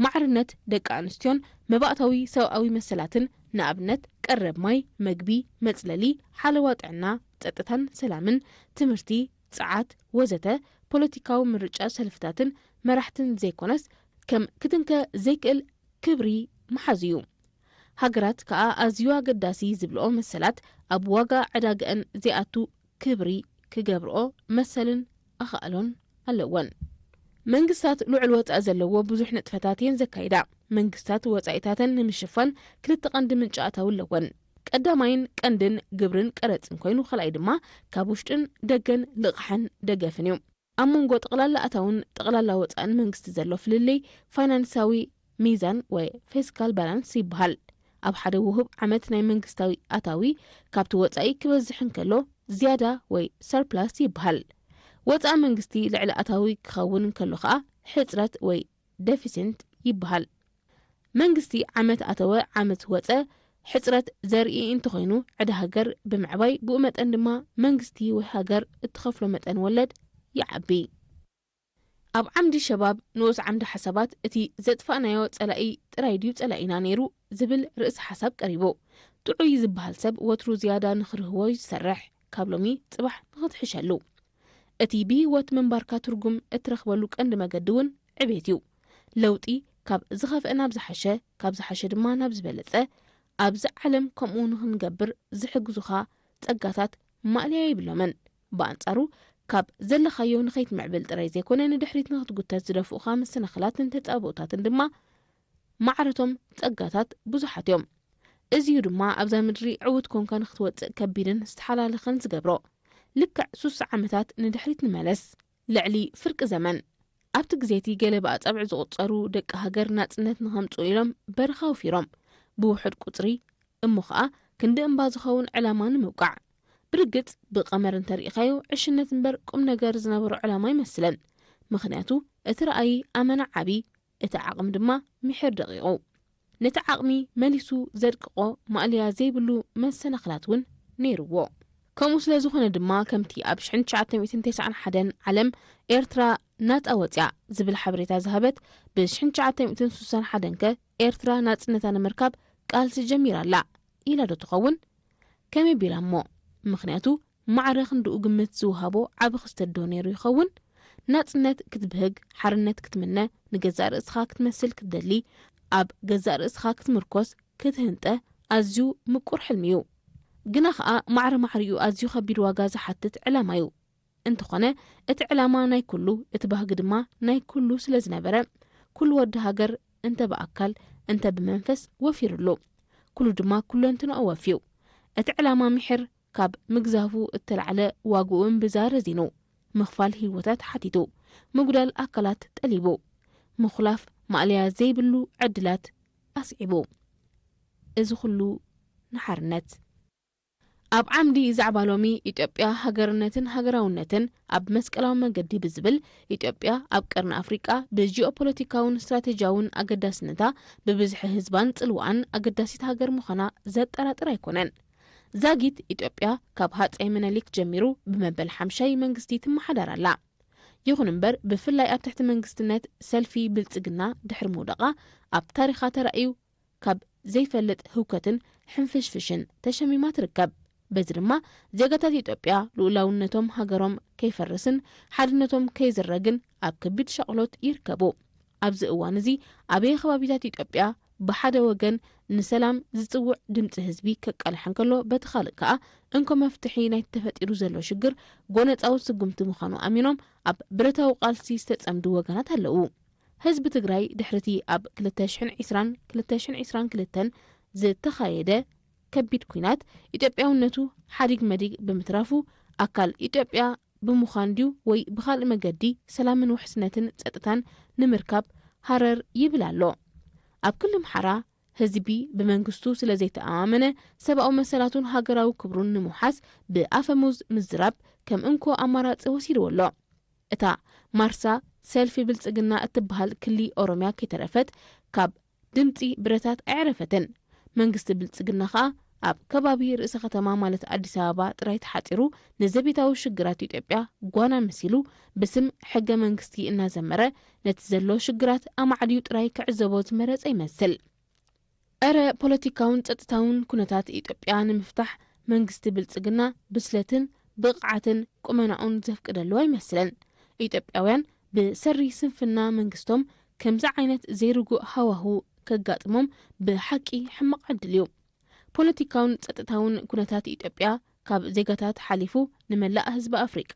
ማዕርነት ደቂ ኣንስትዮን መባእታዊ ሰብኣዊ መሰላትን፣ ንኣብነት ቀረብ ማይ፣ መግቢ፣ መጽለሊ፣ ሓለዋ ጥዕና፣ ጸጥታን ሰላምን፣ ትምህርቲ፣ ጸዓት ወዘተ፣ ፖለቲካዊ ምርጫ ሰልፍታትን መራሕትን ዘይኮነስ ከም ክትንከ ዘይክእል ክብሪ ምሓዝ እዩ። ሃገራት ከኣ ኣዝዩ ኣገዳሲ ዝብልኦ መሰላት ኣብ ዋጋ ዕዳግአን ዘይኣቱ ክብሪ ክገብርኦ መሰልን ኣኽኣሎን ኣለወን። መንግስታት ልዑል ወጻኢ ዘለዎ ብዙሕ ንጥፈታት እየን ዘካይዳ። መንግስታት ወጻኢታተን ንምሽፋን ክልተ ቀንዲ ምንጪ ኣታዊ ኣለወን። ቀዳማይን ቀንድን ግብርን ቀረጽን ኮይኑ፣ ካልኣይ ድማ ካብ ውሽጥን ደገን ልቓሕን ደገፍን እዩ። ኣብ መንጎ ጠቕላላ ኣታውን ጠቕላላ ወጻእን መንግስቲ ዘሎ ፍልልይ ፋይናንሳዊ ሚዛን ወይ ፊስካል ባላንስ ይበሃል። ኣብ ሓደ ውሁብ ዓመት ናይ መንግስታዊ ኣታዊ ካብቲ ወጻኢ ክበዝሕ እንከሎ ዝያዳ ወይ ሰርፕላስ ይበሃል። ወጻኢ መንግስቲ ልዕሊ ኣታዊ ክኸውን እንከሎ ከኣ ሕጽረት ወይ ደፊሲንት ይበሃል። መንግስቲ ዓመት ኣተወ ዓመት ወጸ ሕጽረት ዘርኢ እንተኾይኑ፣ ዕዳ ሃገር ብምዕባይ፣ ብኡ መጠን ድማ መንግስቲ ወይ ሃገር እትኸፍሎ መጠን ወለድ ይዓቢ። ኣብ ዓምዲ ሸባብ ንኡስ ዓምዲ ሓሳባት፣ እቲ ዘጥፋእናዮ ጸላኢ ጥራይ ድዩ ጸላኢና ነይሩ ዝብል ርእሲ ሓሳብ ቀሪቡ። ጥዑይ ዝበሃል ሰብ ወትሩ ዝያዳ ንኽርህዎ እዩ ዝሰርሕ፣ ካብ ሎሚ ጽባሕ ንኽትሕሸሉ። እቲ ብህይወት ምንባርካ ትርጉም እትረኽበሉ ቀንዲ መገዲ እውን ዕቤት እዩ። ለውጢ ካብ ዝኸፍአ ናብ ዝሓሸ፣ ካብ ዝሓሸ ድማ ናብ ዝበለጸ፣ ኣብዚ ዓለም ከምኡ ንኽንገብር ዝሕግዙኻ ጸጋታት ማእለያ የብሎምን። ብኣንጻሩ፣ ካብ ዘለኻዮ ንኸይትምዕብል ጥራይ ዘይኮነ፣ ንድሕሪት ንኽትጉተት ዝደፍኡኻ መሰናኽላትን ተጻብኦታትን ድማ ማዕረቶም ጸጋታት ብዙሓት እዮም። እዚዩ ድማ ኣብዛ ምድሪ ዕዉት ኮንካ ንኽትወጽእ ከቢድን ዝተሓላለኸን ዝገብሮ። ልክዕ ሱሳ ዓመታት ንድሕሪት ንመለስ። ልዕሊ ፍርቂ ዘመን። ኣብቲ ግዜ እቲ ገለ ብኣጻብዕ ዝቑጸሩ ደቂ ሃገር ናጽነት ንኸምጽኡ ኢሎም በረኻ ወፊሮም። ብውሑድ ቁጽሪ እሞ ኸኣ ክንዲ እምባ ዝኸውን ዕላማ ንምውቃዕ። ብርግጽ ብቐመር እንተርኢኻዮ ዕሽነት እምበር ቁም ነገር ዝነበሮ ዕላማ ኣይመስልን። ምኽንያቱ እቲ ረኣይ ኣመና ዓቢ፣ እቲ ዓቕሚ ድማ ምሒር ደቒቑ። ነቲ ዓቕሚ መሊሱ ዘድቅቖ ማእለያ ዘይብሉ መሰናኽላት እውን ነይርዎ። ከምኡ ስለ ዝኾነ ድማ ከምቲ ኣብ ሽሕን ትሽዓተ ሚእትን ተስዓን ሓደን ዓለም ኤርትራ ናጻ ወጽያ ዝብል ሓበሬታ ዝሃበት፣ ብሽሕን ትሽዓተ ሚእትን ስሳን ሓደን ከ ኤርትራ ናጽነታ ንምርካብ ቃልሲ ጀሚራ ኣላ ኢላ ዶ ትኸውን? ከመይ ቢላ እሞ? ምኽንያቱ ማዕረ ክንድኡ ግምት ዝወሃቦ ዓቢ ክስተት ዶ ነይሩ ይኸውን? ናጽነት ክትብህግ፣ ሓርነት ክትምነ፣ ንገዛእ ርእስኻ ክትመስል ክትደሊ፣ ኣብ ገዛእ ርእስኻ ክትምርኮስ ክትህንጠ ኣዝዩ ምቁር ሕልሚ እዩ። ግና ኸኣ ማዕረ ማዕሪኡ ኣዝዩ ከቢድ ዋጋ ዝሓትት ዕላማ እዩ። እንተኾነ እቲ ዕላማ ናይ ኩሉ፣ እቲ ባህጊ ድማ ናይ ኩሉ ስለ ዝነበረ፣ ኩሉ ወዲ ሃገር እንተ ብኣካል እንተ ብመንፈስ ወፊርሉ። ኩሉ ድማ ኩለንትናኡ ወፍዩ። እቲ ዕላማ ምሒር ካብ ምግዛፉ እተላዕለ ዋግኡ እምብዛ ረዚኑ፣ ምኽፋል ህይወታት ሓቲቱ፣ ምጉዳል ኣካላት ጠሊቡ፣ ምኹላፍ ማእለያ ዘይብሉ ዕድላት ኣስዒቡ። እዚ ኩሉ ንሓርነት። ኣብ ዓምዲ ዛዕባ ሎሚ ኢትዮጵያ ሃገርነትን ሃገራውነትን ኣብ መስቀላዊ መገዲ ብዝብል፣ ኢትዮጵያ ኣብ ቀርኒ ኣፍሪቃ ብጂኦፖለቲካውን ስትራቴጂያውን ኣገዳስነታ፣ ብብዝሒ ህዝባን ጽልዋኣን ኣገዳሲት ሃገር ምዃና ዘጠራጥር ኣይኮነን። ዛጊት ኢትዮጵያ ካብ ሃጸይ ምኒልክ ጀሚሩ ብመበል ሓምሻይ መንግስቲ ትመሓዳር ኣላ። ይኹን እምበር ብፍላይ ኣብ ትሕቲ መንግስትነት ሰልፊ ብልጽግና ድሕሪ ምውዳቓ ኣብ ታሪኻ ተራእዩ ካብ ዘይፈልጥ ህውከትን ሕንፍሽፍሽን ተሸሚማ ትርከብ። በዚ ድማ ዜጋታት ኢትዮጵያ ልኡላውነቶም ሃገሮም ከይፈርስን ሓድነቶም ከይዝረግን ኣብ ከቢድ ሻቕሎት ይርከቡ። ኣብዚ እዋን እዚ ኣበየ ከባቢታት ኢትዮጵያ ብሓደ ወገን ንሰላም ዝጽውዕ ድምጺ ህዝቢ ከቃልሕ እንከሎ፣ በቲ ካልእ ከኣ እንኮ መፍትሒ ናይቲ ተፈጢሩ ዘሎ ሽግር ጎነጻዊ ስጉምቲ ምዃኑ ኣሚኖም ኣብ ብረታዊ ቃልሲ ዝተጸምዱ ወገናት ኣለዉ። ህዝቢ ትግራይ ድሕሪቲ ኣብ ክልተ ሽሕን ዕስራን፣ ክልተ ሽሕን ዕስራን ክልተን ዝተኻየደ ከቢድ ኲናት ኢትዮጵያውነቱ ሓዲግ መዲግ ብምትራፉ ኣካል ኢትዮጵያ ብምዃን ድዩ ወይ ብኻልእ መገዲ ሰላምን ውሕስነትን ጸጥታን ንምርካብ ሃረር ይብል ኣሎ። ኣብ ክሊ ኣምሓራ ህዝቢ ብመንግስቱ ስለ ዘይተኣማመነ ሰብኣዊ መሰላቱን ሃገራዊ ክብሩን ንምውሓስ ብኣፈሙዝ ምዝራብ ከም እንኮ ኣማራጺ ወሲድዎ ኣሎ። እታ ማርሳ ሰልፊ ብልጽግና እትበሃል ክሊ ኦሮምያ ከይተረፈት ካብ ድምጺ ብረታት ኣየዕረፈትን። መንግስቲ ብልጽግና ኸኣ ኣብ ከባቢ ርእሰ ከተማ ማለት ኣዲስ ኣበባ ጥራይ ተሓጺሩ ንዘቤታዊ ሽግራት ኢትዮጵያ ጓና መሲሉ ብስም ሕገ መንግስቲ እናዘመረ ነቲ ዘሎ ሽግራት ኣማዕድዩ ጥራይ ክዕዘቦ ዝመረጸ ይመስል። እረ ፖለቲካውን ጸጥታውን ኩነታት ኢትዮጵያ ንምፍታሕ መንግስቲ ብልጽግና ብስለትን ብቕዓትን ቁመናኡን ዘፍቅደሉ ኣይመስልን። ኢትዮጵያውያን ብሰሪ ስንፍና መንግስቶም ከምዚ ዓይነት ዘይርጉእ ሃዋሁ ከጋጥሞም ብሓቂ ሕማቕ ዕድል እዩ። ፖለቲካውን ጸጥታውን ኩነታት ኢትዮጵያ ካብ ዜጋታት ሓሊፉ ንመላእ ህዝቢ ኣፍሪቃ፣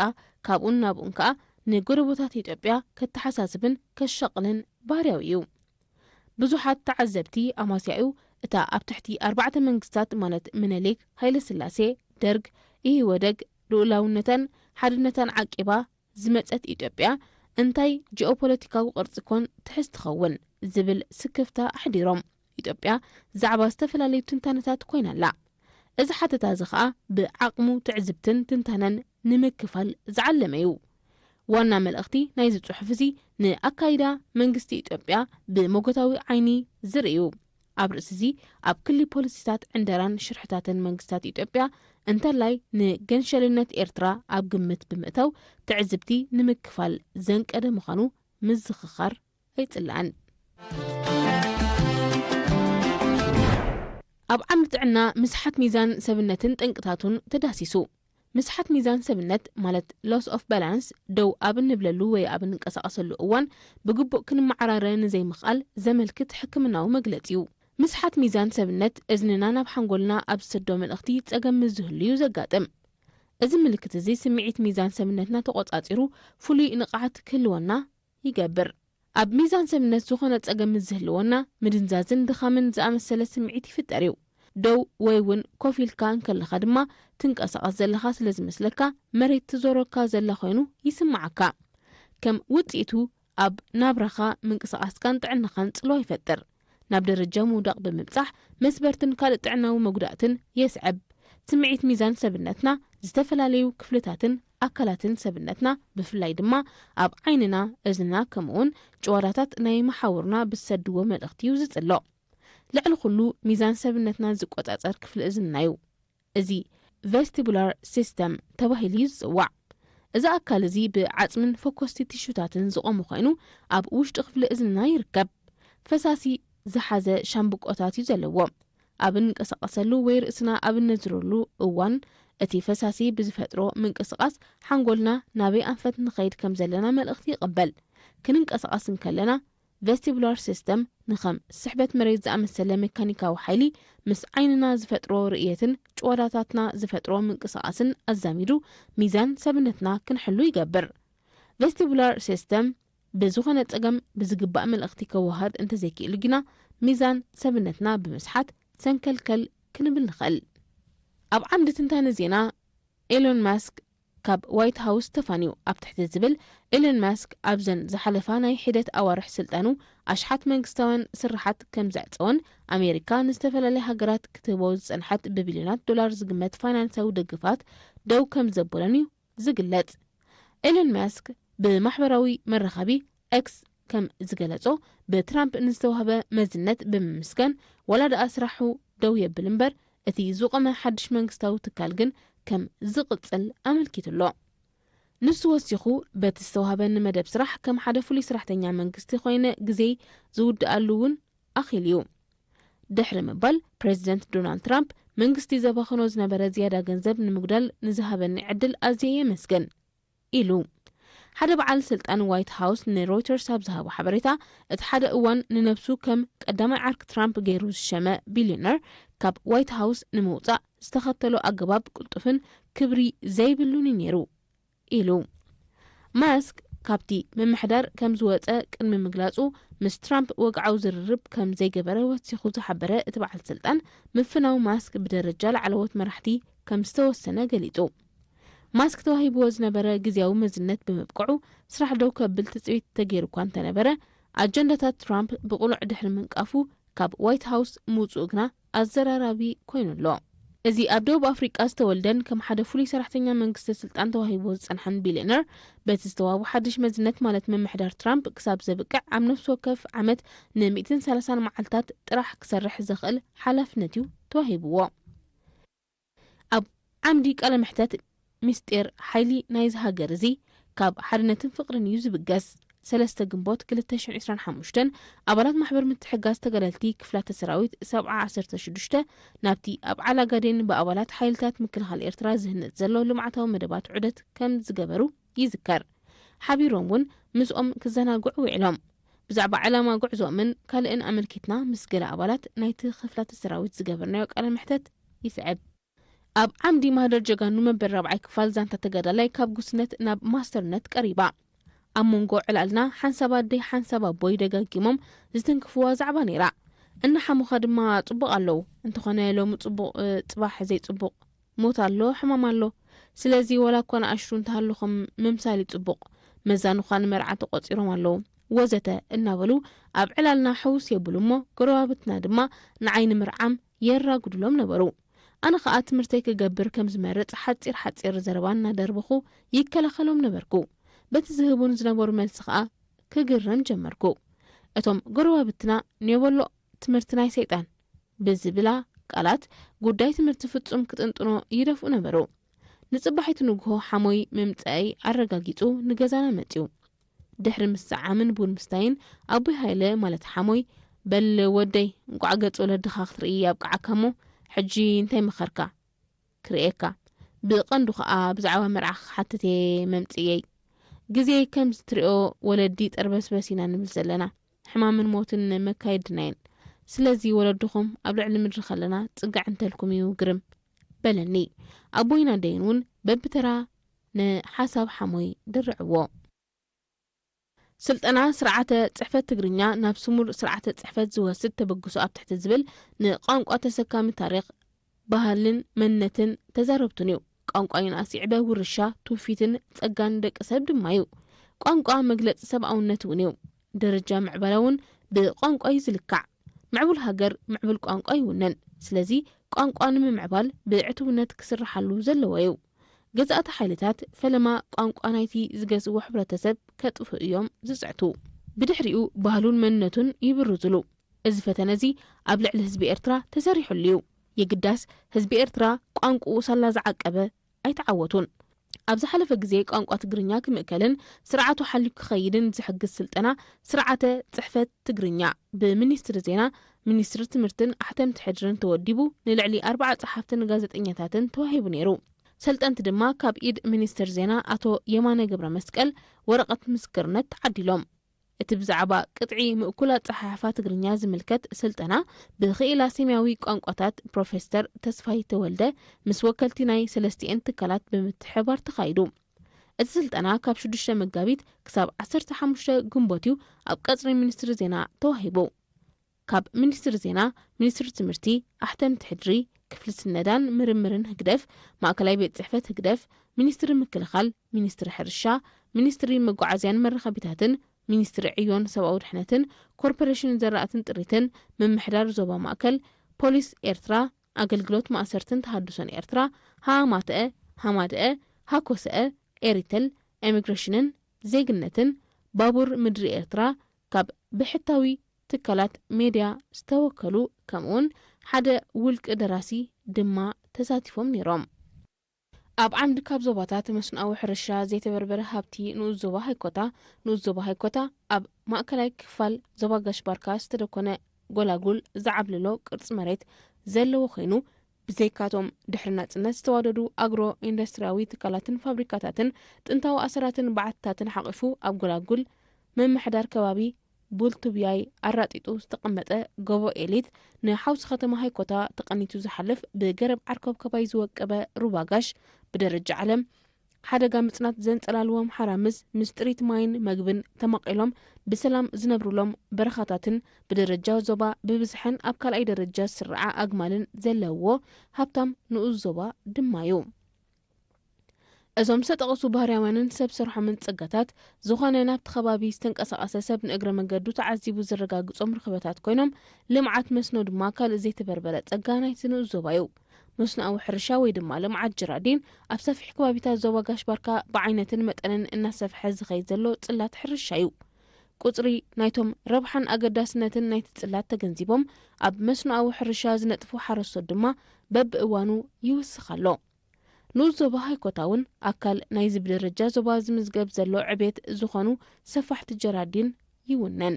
ካብኡን ናብኡን ከኣ ንጎረቦታት ኢትዮጵያ ከተሓሳስብን ከሻቕልን ባህርያዊ እዩ። ብዙሓት ተዓዘብቲ ኣማስያኡ እታ ኣብ ትሕቲ ኣርባዕተ መንግስታት ማለት ምኒልክ፣ ሃይለስላሴ፣ ደርግ፣ ኢህወደግ ልኡላውነታን ሓድነታን ዓቂባ ዝመጸት ኢትዮጵያ እንታይ ጂኦፖለቲካዊ ቅርጺ ኮን ትሕዝ ትኸውን ዝብል ስክፍታ ኣሕዲሮም። ኢትዮጵያ ዛዕባ ዝተፈላለዩ ትንታነታት ኮይና ኣላ። እዚ ሓተታ እዚ ኸኣ ብዓቕሙ ትዕዝብትን ትንታነን ንምክፋል ዝዓለመ እዩ። ዋና መልእኽቲ ናይዚ ጽሑፍ እዚ ንኣካይዳ መንግስቲ ኢትዮጵያ ብሞጎታዊ ዓይኒ ዝርኢ እዩ። ኣብ ርእሲ እዚ ኣብ ክሊ ፖሊሲታት ዕንደራን ሽርሕታትን መንግስታት ኢትዮጵያ እንተላይ ንገንሸልነት ኤርትራ ኣብ ግምት ብምእታው ትዕዝብቲ ንምክፋል ዘንቀደ ምዃኑ ምዝኽኻር ኣይጽላእን። ኣብ ዓምዲ ጥዕና ምስሓት ሚዛን ሰብነትን ጠንቅታቱን ተዳሲሱ። ምስሓት ሚዛን ሰብነት ማለት loss of balance ደው ኣብ እንብለሉ ወይ ኣብ እንንቀሳቐሰሉ እዋን ብግቡእ ክንመዓራረ ንዘይምኽኣል ዘመልክት ሕክምናዊ መግለጺ እዩ። ምስሓት ሚዛን ሰብነት እዝንና ናብ ሓንጎልና ኣብ ዝሰዶ መልእኽቲ ጸገም ምስ ዝህሉ እዩ ዘጋጥም። እዚ ምልክት እዚ ስምዒት ሚዛን ሰብነትና ተቖጻጺሩ ፍሉይ ንቕሓት ክህልወና ይገብር። ኣብ ሚዛን ሰብነት ዝኾነ ጸገም ምስ ዝህልወና ምድንዛዝን ድኻምን ዝኣመሰለ ስምዒት ይፍጠር እዩ። ደው ወይ እውን ኮፍ ኢልካ እንከለኻ ድማ ትንቀሳቐስ ዘለኻ ስለ ዝመስለካ መሬት ትዞረካ ዘላ ኮይኑ ይስምዓካ። ከም ውጽኢቱ ኣብ ናብራኻ ምንቅስቓስካን ጥዕናኻን ጽልዋ ይፈጥር። ናብ ደረጃ ምውዳቕ ብምብጻሕ መስበርትን ካልእ ጥዕናዊ መጉዳእትን የስዕብ። ስምዒት ሚዛን ሰብነትና፣ ዝተፈላለዩ ክፍልታትን ኣካላትን ሰብነትና፣ ብፍላይ ድማ ኣብ ዓይንና፣ እዝንና፣ ከምኡውን ጭዋዳታት ናይ መሓውርና ብዝሰድዎ መልእኽቲ እዩ ዝጽሎ። ልዕሊ ኩሉ ሚዛን ሰብነትና ዝቆጻጸር ክፍሊ እዝንና እዩ። እዚ ቨስቲቡላር ሲስተም ተባሂሉ እዩ ዝጽዋዕ። እዚ ኣካል እዚ ብዓጽምን ፈኮስቲ ቲሹታትን ዝቖመ ኮይኑ፣ ኣብ ውሽጢ ክፍሊ እዝንና ይርከብ። ፈሳሲ ዝሓዘ ሻምብቆታት እዩ ዘለዎ። ኣብ እንቀሳቐሰሉ ወይ ርእስና ኣብ እነዝረሉ እዋን፣ እቲ ፈሳሲ ብዝፈጥሮ ምንቅስቓስ ሓንጎልና ናበይ ኣንፈት ንኸይድ ከም ዘለና መልእኽቲ ይቕበል። ክንንቀሳቐስ እንከለና፣ ቨስቲቡላር ሲስተም ንኸም ስሕበት መሬት ዝኣመሰለ ሜካኒካዊ ሓይሊ ምስ ዓይንና ዝፈጥሮ ርእየትን ጭዋዳታትና ዝፈጥሮ ምንቅስቓስን ኣዛሚዱ ሚዛን ሰብነትና ክንሕሉ ይገብር። ቨስቲቡላር ሲስተም ብዝኾነ ጸገም ብዝግባእ መልእኽቲ ከወሃድ እንተዘይክእሉ ግና፣ ሚዛን ሰብነትና ብምስሓት ሰንከልከል ክንብል ንኽእል። ኣብ ዓምዲ ትንታነ ዜና፣ ኤሎን ማስክ ካብ ዋይት ሃውስ ተፋንዩ ኣብ ትሕቲ ዝብል፣ ኤሎን ማስክ ኣብዘን ዝሓለፋ ናይ ሒደት ኣዋርሕ ስልጣኑ ኣሽሓት መንግስታውያን ስርሓት ከም ዘዕጸወን፣ ኣሜሪካ ንዝተፈላለያ ሃገራት ክትህቦ ዝጸንሐት ብቢልዮናት ዶላር ዝግመት ፋይናንሳዊ ደግፋት ደው ከም ዘበሎን እዩ ዝግለጽ። ኤሎን ማስክ ብማሕበራዊ መራኸቢ ኤክስ ከም ዝገለጾ፣ ብትራምፕ ንዝተዋህበ መዝነት ብምምስጋን፣ ዋላ ደኣ ስራሑ ደው የብል እምበር፣ እቲ ዝቖመ ሓድሽ መንግስታዊ ትካል ግን ከም ዝቕጽል ኣመልኪቱ ኣሎ። ንሱ ወሲኹ፣ በቲ ዝተዋህበኒ መደብ ስራሕ ከም ሓደ ፍሉይ ሰራሕተኛ መንግስቲ ኮይነ ግዜይ ዝውድኣሉ እውን ኣኺሉ እዩ። ድሕሪ ምባል፣ ፕሬዚደንት ዶናልድ ትራምፕ፣ መንግስቲ ዘባኽኖ ዝነበረ ዝያዳ ገንዘብ ንምጉዳል ንዝሃበኒ ዕድል ኣዝየ የመስግን ኢሉ። ሓደ በዓል ስልጣን ዋይት ሃውስ ንሮይተርስ ኣብ ዝሃቦ ሓበሬታ፣ እቲ ሓደ እዋን ንነብሱ ከም ቀዳማይ ዓርኪ ትራምፕ ገይሩ ዝሸመ ቢልዮነር ካብ ዋይት ሃውስ ንምውጻእ ዝተኸተሎ ኣገባብ ቅልጡፍን ክብሪ ዘይብሉን እዩ ነይሩ ኢሉ። ማስክ ካብቲ ምምሕዳር ከም ዝወጸ ቅድሚ ምግላጹ፣ ምስ ትራምፕ ወግዓዊ ዝርርብ ከም ዘይገበረ ወሲኹ ዝሓበረ እቲ በዓል ስልጣን፣ ምፍናው ማስክ ብደረጃ ላዕለዎት መራሕቲ ከም ዝተወሰነ ገሊጹ። ማስክ ተዋሂብዎ ዝነበረ ግዝያዊ መዝነት ብምብቅዑ፣ ስራሕ ደው ከብል ትጽቢት ተገይሩ እኳ እንተነበረ፣ ኣጀንዳታት ትራምፕ ብቕሉዕ ድሕሪ ምንቃፉ፣ ካብ ዋይት ሃውስ ምውጽኡ ግና ኣዘራራቢ ኮይኑ ኣሎ። እዚ ኣብ ደቡብ ኣፍሪቃ ዝተወልደን ከም ሓደ ፍሉይ ሰራሕተኛ መንግስቲ ስልጣን ተዋሂቡ ዝጸንሐን ቢልዮነር፣ በቲ ዝተዋህቦ ሓድሽ መዝነት፣ ማለት ምምሕዳር ትራምፕ ክሳብ ዘብቅዕ፣ ኣብ ነፍሲ ወከፍ ዓመት ን130 መዓልታት ጥራሕ ክሰርሕ ዘኽእል ሓላፍነት እዩ ተዋሂብዎ። ኣብ ዓምዲ ቃለ መሕተት፣ ምስጢር ሓይሊ ናይዚ ሃገር እዚ ካብ ሓድነትን ፍቕርን እዩ ዝብገስ። ሰለስተ ግንቦት ክልተ ሽሕን ዕስራን ሓሙሽተን፣ ኣባላት ማሕበር ምትሕግጋዝ ተጋደልቲ ክፍላተ ሰራዊት ሰብዓ ዓሰርተ ሽዱሽተ ናብቲ ኣብ ዓላጋዴን ብኣባላት ሓይልታት ምክልኻል ኤርትራ ዝህነጽ ዘሎ ልምዓታዊ መደባት ዑደት ከም ዝገበሩ ይዝከር። ሓቢሮም እውን ምስኦም ክዘናግዑ ውዒሎም። ብዛዕባ ዕላማ ጉዕዞኦምን ካልእን ኣመልኪትና ምስ ገለ ኣባላት ናይቲ ክፍላተ ሰራዊት ዝገበርናዮ ቃለ መሕተት ይስዕብ። ኣብ ዓምዲ ማህደር ጀጋኑ መበል ራብዓይ ክፋል ዛንታ ተጋዳላይ ካብ ጉስነት ናብ ማስተርነት ቀሪባ። ኣብ መንጎ ዕላልና ሓንሳብ ኣደይ ሓንሳብ ኣቦይ ደጋጊሞም ዝትንክፍዋ ዛዕባ ነይራ። እናሓሙኻ ድማ ጽቡቕ ኣለዉ። እንተኾነ ሎሚ ጽቡቕ፣ እ፣ ጽባሕ ዘይጽቡቕ፣ ሞት ኣሎ፣ ሕማም ኣሎ። ስለዚ ወላ እኳ ንኣሽቱ እንተሃለኹም ምምሳል እዩ ጽቡቕ። መዛኑኻ ንመርዓ ተቖጺሮም ኣለዉ፣ ወዘተ እናበሉ ኣብ ዕላልና ሕውስ የብሉ እሞ፣ ጎረባብትና ድማ ንዓይ ንምርዓም የራጉድሎም ነበሩ። ኣነ ኸኣ ትምህርተይ ክገብር ከም ዝመርጽ ሓጺር ሓጺር ዘረባ እናደርበኹ ይከላኸሎም ነበርኩ። በቲ ዝህቡን ዝነበሩ መልሲ ኸኣ ክግረም ጀመርኩ። እቶም ጎረባብትና፣ "ኔበሎ ትምህርቲ ናይ ሰይጣን" ብዝብላ ቃላት፣ ጉዳይ ትምህርቲ ፍጹም ክጥንጥኖ ይደፍኡ ነበሩ። ንጽባሒቱ ንግሆ ሓሞይ ምምጻኤይ ኣረጋጊጹ ንገዛና መጺኡ። ድሕሪ ምስዓምን ቡን ምስታይን፣ ኣቦይ ሃይለ፣ ማለት ሓሞይ፣ "በል ወደይ፣ እንቋዕ ገጽ ወለድኻ ክትርኢ ኣብቅዓካ እሞ፣ ሕጂ እንታይ መኸርካ? ክርእየካ። ብቐንዱ ኸኣ ብዛዕባ መርዓ ክሓትት እየ መምጽእየይ። ግዜ ከምዚ ትሪኦ፣ ወለዲ ጠርበስበስ ኢና ንብል ዘለና። ሕማምን ሞትን መካየድና እየን። ስለዚ ወለድኹም ኣብ ልዕሊ ምድሪ ከለና ጽግዕ እንተልኩም እዩ ግርም" በለኒ። ኣቦይን ኣደይን እውን በብተራ ንሓሳብ ሓሞይ ድርዕዎ። ስልጠና ስርዓተ ጽሕፈት ትግርኛ ናብ ስሙር ስርዓተ ጽሕፈት ዝወስድ ተበግሶ ኣብ ትሕቲ ዝብል ንቋንቋ ተሰካሚ ታሪኽ፣ ባህልን መንነትን ተዛረብቱን እዩ። ቋንቋ ይንኣስ ይዕበ ውርሻ፣ ትውፊትን ጸጋን ደቂ ሰብ ድማ እዩ። ቋንቋ መግለጺ ሰብኣውነት እውን እዩ። ደረጃ ምዕባለ እውን ብቋንቋ እዩ ዝልካዕ። ምዕቡል ሃገር ምዕቡል ቋንቋ ይውንን። ስለዚ ቋንቋ ንምምዕባል ብዕቱብነት ክስርሓሉ ዘለዎ እዩ። ገዛእቲ ሓይልታት ፈለማ ቋንቋ ናይቲ ዝገዝእዎ ሕብረተሰብ ከጥፍኡ እዮም ዝጽዕቱ። ብድሕሪኡ ባህሉን መንነቱን ይብርዙሉ። እዚ ፈተነ እዚ ኣብ ልዕሊ ህዝቢ ኤርትራ ተሰሪሑሉ እዩ። የግዳስ ህዝቢ ኤርትራ ቋንቋኡ ሳላ ዝዓቀበ ኣይተዓወቱን። ኣብ ዝሓለፈ ግዜ ቋንቋ ትግርኛ ክምእከልን ስርዓቱ ሓልዩ ክኸይድን ዝሕግዝ ስልጠና ስርዓተ ጽሕፈት ትግርኛ ብሚኒስትሪ ዜና፣ ሚኒስትሪ ትምህርትን ኣሕተምቲ ሕድርን ተወዲቡ ንልዕሊ ኣርባዓ ጸሓፍትን ጋዜጠኛታትን ተዋሂቡ ነይሩ። ሰልጠንቲ ድማ ካብ ኢድ ሚኒስትር ዜና ኣቶ የማነ ገብረ መስቀል ወረቐት ምስክርነት ተዓዲሎም። እቲ ብዛዕባ ቅጥዒ ምእኩል ኣጸሓሕፋ ትግርኛ ዝምልከት ስልጠና ብኽኢላ ሴምያዊ ቋንቋታት ፕሮፌሰር ተስፋይ ተወልደ ምስ ወከልቲ ናይ ሰለስቲኤን ትካላት ብምትሕብባር ተኻይዱ። እቲ ስልጠና ካብ ሽዱሽተ መጋቢት ክሳብ ዓሰርተ ሓሙሽተ ግንቦት እዩ ኣብ ቀጽሪ ሚኒስትሪ ዜና ተዋሂቡ። ካብ ሚኒስትሪ ዜና፣ ሚኒስትሪ ትምህርቲ፣ ኣሕተምቲ ሕድሪ፣ ክፍሊ ስነዳን ምርምርን ህግደፍ፣ ማእከላይ ቤት ጽሕፈት ህግደፍ፣ ሚኒስትሪ ምክልኻል፣ ሚኒስትሪ ሕርሻ፣ ሚኒስትሪ መጓዓዝያን መራኸቢታትን፣ ሚኒስትሪ ዕዮን ሰብኣዊ ድሕነትን ኮርፖሬሽን ዘራእትን ጥሪትን፣ ምምሕዳር ዞባ ማእከል፣ ፖሊስ ኤርትራ፣ ኣገልግሎት ማእሰርትን ተሃድሶን ኤርትራ፣ ሃማተአ፣ ሃማደአ፣ ሃኮሰአ፣ ኤሪተል፣ ኢሚግሬሽንን ዜግነትን፣ ባቡር ምድሪ ኤርትራ፣ ካብ ብሕታዊ ትካላት ሜድያ ዝተወከሉ፣ ከምኡውን ሓደ ውልቂ ደራሲ ድማ ተሳቲፎም ነይሮም። ኣብ ዓምዲ ካብ ዞባታት መስኖኣዊ ሕርሻ ዘይተበርበረ ሃብቲ ንኡስ ዞባ ሃይኮታ፣ ንኡስ ዞባ ሃይኮታ ኣብ ማእከላይ ክፋል ዞባ ጋሽ ባርካ ዝተደኮነ ጎላጉል ዝዓብልሎ ቅርጺ መሬት ዘለዎ ኮይኑ፣ ብዘይካቶም ድሕሪ ናጽነት ዝተዋደዱ ኣግሮ ኢንዱስትሪያዊ ትካላትን ፋብሪካታትን ጥንታዊ ኣሰራትን በዓትታትን ሓቒፉ ኣብ ጎላጉል ምምሕዳር ከባቢ ቡልቱብያይ ኣራጢጡ ዝተቐመጠ ጎቦ ኤሊት ንሓውሲ ከተማ ሃይኮታ ተቐኒቱ ዝሓልፍ ብገረብ ዓርከብከባይ ዝወቀበ ሩባ ጋሽ ብደረጃ ዓለም ሓደጋ ምጽናት ዘንጸላልዎም ሓራምዝ ምስ ጥሪት ማይን መግብን ተማቒሎም ብሰላም ዝነብሩሎም በረኻታትን ብደረጃ ዞባ ብብዝሐን ኣብ ካልኣይ ደረጃ ዝስርዓ ኣግማልን ዘለውዎ ሃብታም ንኡስ ዞባ ድማ እዩ። እዞም ዝተጠቐሱ ባህርያውያንን ሰብ ሰርሖምን ጸጋታት ዝኾነ ናብቲ ከባቢ ዝተንቀሳቐሰ ሰብ ንእግረ መንገዱ ተዓዚቡ ዘረጋግጾም ርኽበታት ኮይኖም ልምዓት መስኖ ድማ ካልእ ዘይተበርበረ ጸጋ ናይቲ ንኡስ ዞባ እዩ። መስኖኣዊ ሕርሻ ወይ ድማ ልምዓት ጀራዲን ኣብ ሰፊሕ ከባቢታት ዞባ ጋሽ ባርካ ብዓይነትን መጠንን እናሰፍሐ ዝኸይድ ዘሎ ጽላት ሕርሻ እዩ። ቁጽሪ ናይቶም ረብሓን ኣገዳስነትን ናይቲ ጽላት ተገንዚቦም ኣብ መስኖኣዊ ሕርሻ ዝነጥፉ ሓረስቶት ድማ በብእዋኑ ይውስኽ ኣሎ። ንኡስ ዞባ ሃይኮታ እውን ኣካል ናይዚ ብደረጃ ዞባ ዝምዝገብ ዘሎ ዕቤት ዝኾኑ ሰፋሕቲ ጀራዲን ይውነን።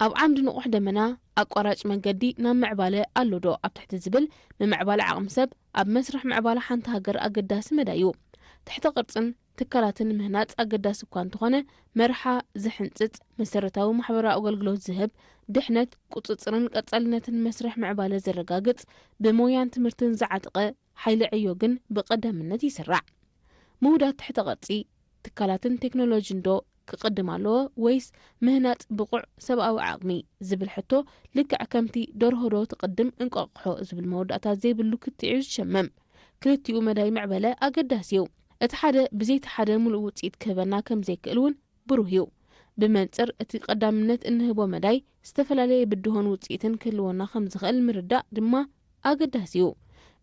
ኣብ ዓምዲ ንቑሕ ደመና ኣቋራጭ መንገዲ ናብ ምዕባለ ኣሎ ዶ ኣብ ትሕቲ ዝብል ምምዕባል ዓቕሚ ሰብ ኣብ መስርሕ ምዕባለ ሓንቲ ሃገር ኣገዳሲ መዳይ እዩ። ትሕተ ቅርጽን ትካላትን ምህናጽ ኣገዳሲ እኳ እንተኾነ፣ መርሓ ዝሕንጽጽ፣ መሰረታዊ ማሕበራዊ ኣገልግሎት ዝህብ፣ ድሕነት፣ ቁጽጽርን ቀጻልነትን መስርሕ ምዕባለ ዘረጋግጽ፣ ብሞያን ትምህርትን ዝዓጥቀ ሓይሊ ዕዮ ግን ብቐዳምነት ይስራዕ። ምውዳድ ትሕተ ቅርጺ ትካላትን ቴክኖሎጂን ዶ ክቕድም ኣለዎ ወይስ ምህናጽ ብቑዕ ሰብኣዊ ዓቕሚ ዝብል ሕቶ ልክዕ ከምቲ ደርሆ ዶ ትቕድም እንቋቑሖ ዝብል መወዳእታ ዘይብሉ ክትዕ እዩ ዝሸመም። ክልቲኡ መዳይ ምዕበለ ኣገዳሲ እዩ። እቲ ሓደ ብዘይቲ ሓደ ምሉእ ውጽኢት ክህበና ከም ዘይክእል እውን ብሩህ እዩ። ብመንጽር እቲ ቀዳምነት እንህቦ መዳይ ዝተፈላለየ ብድሆን ውጽኢትን ክህልወና ከም ዝኽእል ምርዳእ ድማ ኣገዳሲ እዩ።